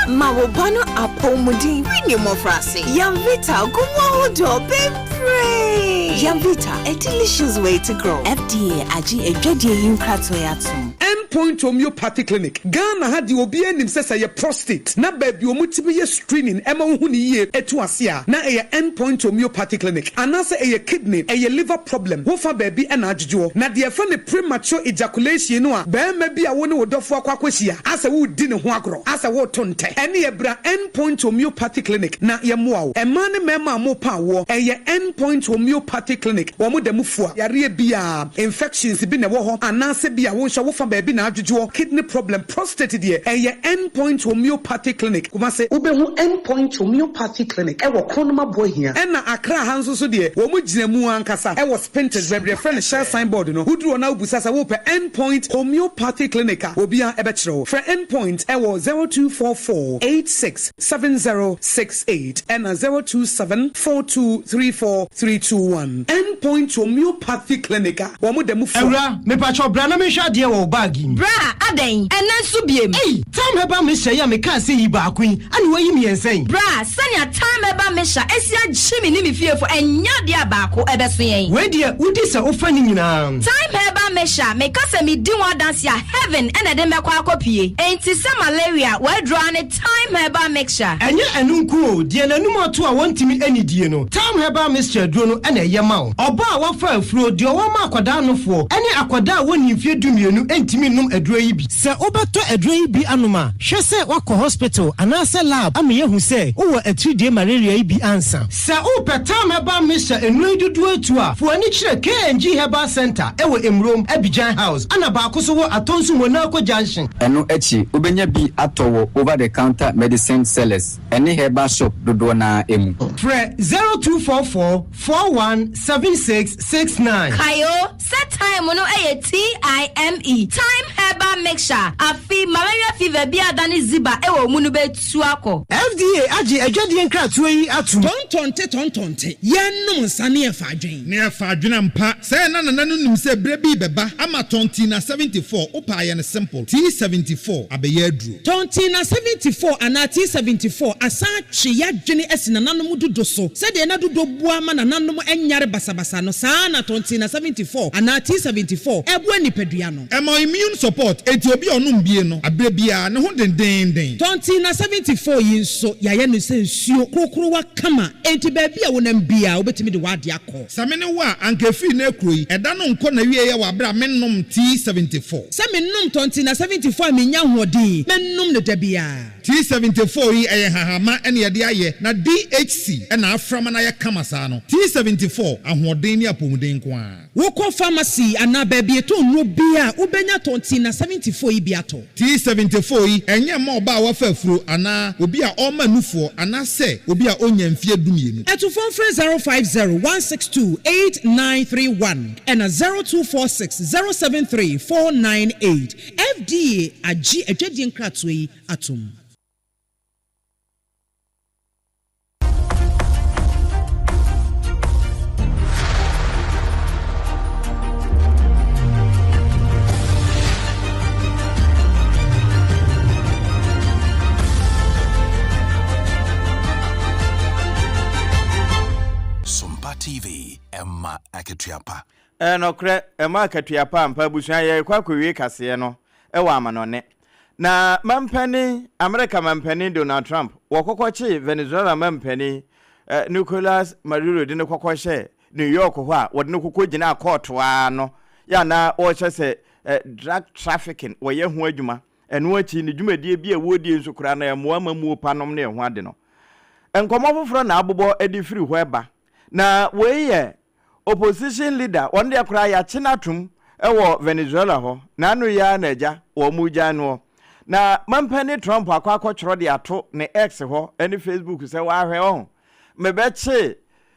Ma wo ba no apɔwmuden firi ne mmofraase. Yamvita gu mu ahodoɔ bebree! Yamvita, a delicious way to grow. FDA agye adwadie yi nkratoɔ yi atom. End Point Homeopathy Clinic, Ghana ha deɛ obiara nim sɛ sɛ ɛyɛ prostate na baabi a wɔtumi yɛ screening ma wohu no yie tu ase a, na ɛyɛ End Point Homeopathy Clinic. Anaasɛ ɛyɛ kidney, ɛyɛ liver problem, wofa baabi na adwodwoɔ. Na deɛ yɛfrɛ no premature ejaculation no a barima bi a wo ne wo dɔfoɔ akɔ akɔhyia asɛ woredi ne ho agorɔ, asɛ woreto ntɛ, ɛneɛ bra End Point Homeopathy Clinic na yɛmmoa wo. Mmaa ne mmarima a morepa awoɔ, ɛyɛ End Point Homeopathy Clinic, wɔn da mu fua yareɛ biara. Infections bi na ɛwɔ hɔ anaasɛ bi a wo nso wofa baabi na adwodwoɔ, kidney problem, prostate deɛ, ɛyɛ End Point Homeopathy Clinic, Kumasi. Wobɛhu End Point Homeopathy Clinic wɔ Kronum Aboahia. Ɛna Accra ha nso so deɛ, wɔn gyina mu ankasa wɔ Spintex, baabi a yɛfrɛ no Shell sign board no. Woduru hɔ na wobisa sɛ wopɛ End Point Homeopathy Clinic a, obiara bɛkyerɛ wo. Frɛ End Point wɔ 0244 86 7068 ɛna 027 4234 321. End Point Homeopathy Clinic a wɔn da mu fua. Awura, mepakyɛw bra na menhwɛ adeɛ wɔ wo bag yi mu. Bra, adɛn? Ɛnnɛ nso biem? Ei! Thyme Herbal Mixture yi a mekaa sɛ yi baako yi, ɛna woayi mmiɛnsa yi? Bra, sɛnea Thyme Herbal Mixture asi agye me ne me fiefo, ɛnyɛ adeɛ a baako ɛbɛso yɛn. Wei deɛ, wodi sɛ wofa ne nyinaa. Thyme Herbal Mixture, meka sɛ medi ho adanse a, heaven na ɛde me bɛkɔ akɔpue. Enti sɛ malaria, w'aduro ara ne Thyme Herbal Mixture. Ɛnyɛ ɛno nko o, deɛ n'anum ato a wɔntumi nnidie no, Thyme Herbal Mixture aduro no na ɛyɛ ma wo. Ɔbaa a wafa afuro, deɛ ɔwɔ ma akwadaa nofoɔ, ne akwadaa a wɔnnii mfeɛ dumienu ntumi nnom aduro yi bi. Sɛ wobɛtɔ aduro yi bi anom a, hwɛ sɛ woakɔ hospital anaasɛ lab ama yɛahu sɛ wowɔ atiridie malaria yi bi ansa. Sɛ wopɛ Thyme Herbal Mixture nnuro yi dodoɔ atu a, fa w'ani kyerɛ KNG Herbal Centre wɔ Emurom, Abidjan House, ɛna baako nso wɔ Atonsu Monaco Junction. Ɛno akyi, wobɛnya bi atɔ wɔ over the counter medicine sellers ne herbal shop dodoɔ no ara mu. Frɛ 0244 41 76 69. Kae o, sɛ thyme no yɛ TIME, Thyme Herbal Mixture, afe malaria fever bi a adane ziba wɔ wo mu no bɛtu akɔ. FDA agye adwadie nkratoɔ yi atom. Tɔntɔnte tɔntɔnte, yɛnnom nsa ne yɛfa adwen. Ne yɛfa adwen ampa. Sɛɛ na nana no nim sɛ berɛ bi rebɛba ama Tɔntina 74, wopɛ a yɛ no simple, T74 abɛyɛ aduro. Tɔntina 74 anaa T74 asan atwe y'adwene asi nananom dodo so. Sɛdeɛ na dodo boa ma nananom nyare basabasa no, saa ara na Tɔntina 74 anaa T74 boa nipadua no. Ɛma immune support. support, enti obi a ɔnom bie no, aberɛ biara, ne ho dendeenden. Tɔnti na 74 yi nso, yɛayɛ no sɛ nsuo korokorowa kama, enti baabi a wonam biara, wobɛtumi de w'ade akɔ. Sɛ me ne wo a, anka ɛfiri nnɛ rekuro yi, ɛda no nkɔ n'awieɛ wɔ aberɛ a mennom T74. Sɛ menom tɔnti na 74 a mennya ahoɔden, mɛnom no da biara. T74 yi, ɛyɛ nhahamma na yɛde ayɛ, na DHC na afra ma no ayɛ kama saa no. T74, ahoɔden ne apɔmuden nko ara. Wokɔ pharmacy anaa baabi yɛtɔn nnuro biara a, wobɛnya tɔnti na 74 yi bi atɔ. T74 yi, ɛnyɛ mma ɔbaa a wafa afuro anaa obi a ɔrema nufoɔ anaasɛ obi a ɔnnya mfeɛ dumienu. Atufoɔ mfrɛ 050 162 8931 ɛna 0246 073 498. FDA agye adwadie nkratoɔ yi atom. Sompa TV, ɛma akatua pa. Ɛyɛ nɔkorɛ, ɛma akatua pa ampa abusua yɛrekɔ akɔwie kaseɛ no wɔ amanɔne. Na mampanin, Amerika mampanin Donald Trump, wɔkɔkɔ kyee Venezuela mampanin Nicolas Maduro de no kɔkɔ hyɛɛ New York hɔ a wɔde no kɔkɔ gyinaa kɔɔto ara no yɛ a na wɔrehyɛ sɛ drug trafficking wɔyɛ ho adwuma. Ɛno akyi ne dwumadie bi a wɔredie nso koraa na ɛmmoa amammuo pa nom ne ɛho ade no. Nkɔmmɔ foforɔ na abobɔ de firi hɔ ɛba. Na wei yɛ Opposition leader, wɔn deɛ koraa yɛakye no atom wɔ Venezuela hɔ, n'ano yi ara na agya wɔn regyae noɔ. Na mampanin Trump akɔ akɔtwerɛ de ato ne X hɔ ne Facebook sɛ wahwɛ ɔho, mebɛkye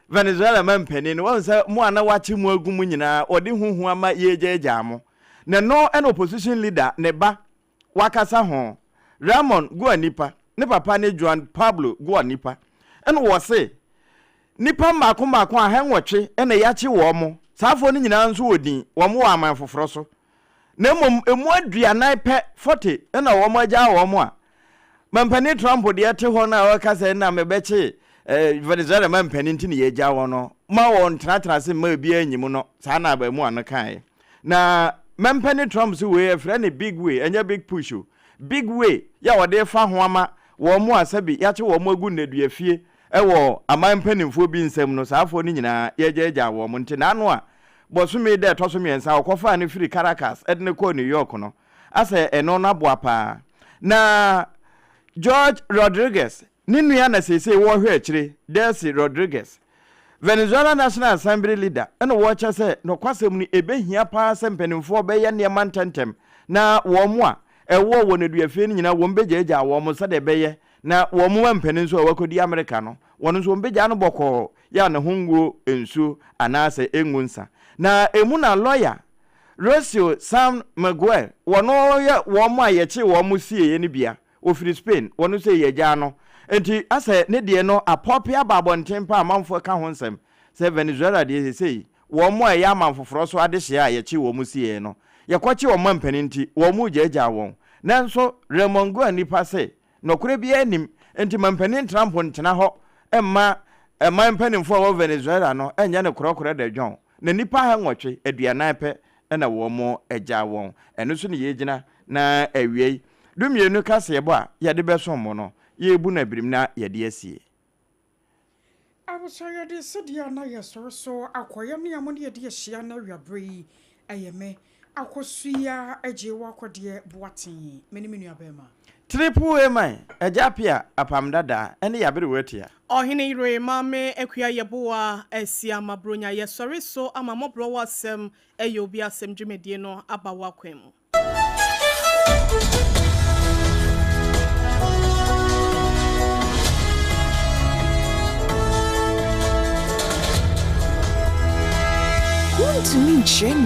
Venezuela mampanin no, wahu sɛ mo a na wakye mo agu mu nyinaa ɔde ho hu ama yɛregyaagyaa mo. Na ɛno na opposition leader ne ba wakasa ho, Ramon Guanipa, ne papa ne Juan Pablo Guanipa, ɛna wɔse nnipa mmaako mmaako ahanwɔtwe na yɛakye wɔn mo, saa afoɔ no nyinaa nso wɔ din, wɔn wɔ aman foforɔ so, na mmom emu aduanan pɛ, 40, na wɔn agyaa wɔn a Mampanin Trump deɛ te hɔ no a ɔreka sɛ na mebɛkye eh, Venezuela mampanin nti na yɛagyaa wɔn no, ma wɔn tenatena ase mma obiara nyi mu no, saa na abaamua no kaeɛ. Na mampanin Trump so wei yɛfrɛ no big way, ɛnyɛ big push o, big way yɛ a wɔde fa ho ama wɔn a sɛbi yɛakye wɔn agu nneduafie wɔ aman mpanimfoɔ bi nsam no, saa afoɔ no nyinaa yɛgyaagyaa wɔn. Nti n'ano a bɔsome da ɛtɔ so mmiɛnsa wɔkɔfaa no firi Caracas de no kɔɔ New York no, asɛ ɛno no aboa paa. Na George Rodriguez ne nua na seesei wɔrehwɛ akyire, Delcy Rodriguez, Venezuela National Assembly leader, na wɔrekyɛ sɛ nokwasɛm no ɛbɛhia paa sɛ mpanimfoɔ bɛyɛ nneɛma ntɛmntɛm na wɔn a ɛwɔ wɔn aduafie no nyinaa wɔn bɛgyaagyaa wɔn sɛdeɛ ɛbɛyɛ na wɔn mma mpanin nso a wɔakɔdi Amerika no wɔn nso wɔn bɛgyaa no bɔkɔɔ yɛ a ne ho nguo nsuo anaasɛ ɛngu nsa. Na ɛmu na lɔya Rocio San Miguel wɔn yɛ wɔn a yɛkyee wɔn sieeɛ no bia. Ɔfiri Spain, wɔn nso yɛ agyaa no. Enti asɛ ne deɛ no apɔpe aba abɔnten paa amanfoɔ ka ho nsɛm sɛ Venezuela deɛ seesei wɔn a ɛyɛ aman foforɔ so adehyeɛ a yɛkye wɔn sieɛ no, yɛkɔkye wɔn mampanin nti wɔn regyaagyaa wɔn. Nanso Raymond Goa nnipa se nɔkorɛ biara nnim, enti mampanin Trump ntena hɔ mma man mpanimfoɔ a ɛwɔ Venezuela no nyɛ no korɔkorɔ da dwɔn, na nnipa ahanwɔtwe aduanan pɛ na wɔagyaa wɔn. Ɛno so na yɛgyina na awiei dumienu kaseɛbɔ a yɛde bɛsom mo no, yɛrebu no abirim na yɛde asie. Abusua yɛde sɛdeɛ a na yɛsɔre so akɔ yɛ ne a mo ne yɛde ahyia na awiaberɛ yi ɛyɛ me Akosua Agyei Wakɔdeɛ Boateng me ne me nua bɛɛma. Triple A man, Agya Appiah, Apam Dadaa, ne Yaberewa Atia. Ɔhene yere Maame Akua Yeboah Asiamah Bronya yɛsɔre so ama mmɔborɔ wɔ asɛm ɛyɛ obi asɛm dwumadie no aba w'akwan mu. Wontumi nkyerɛ nea.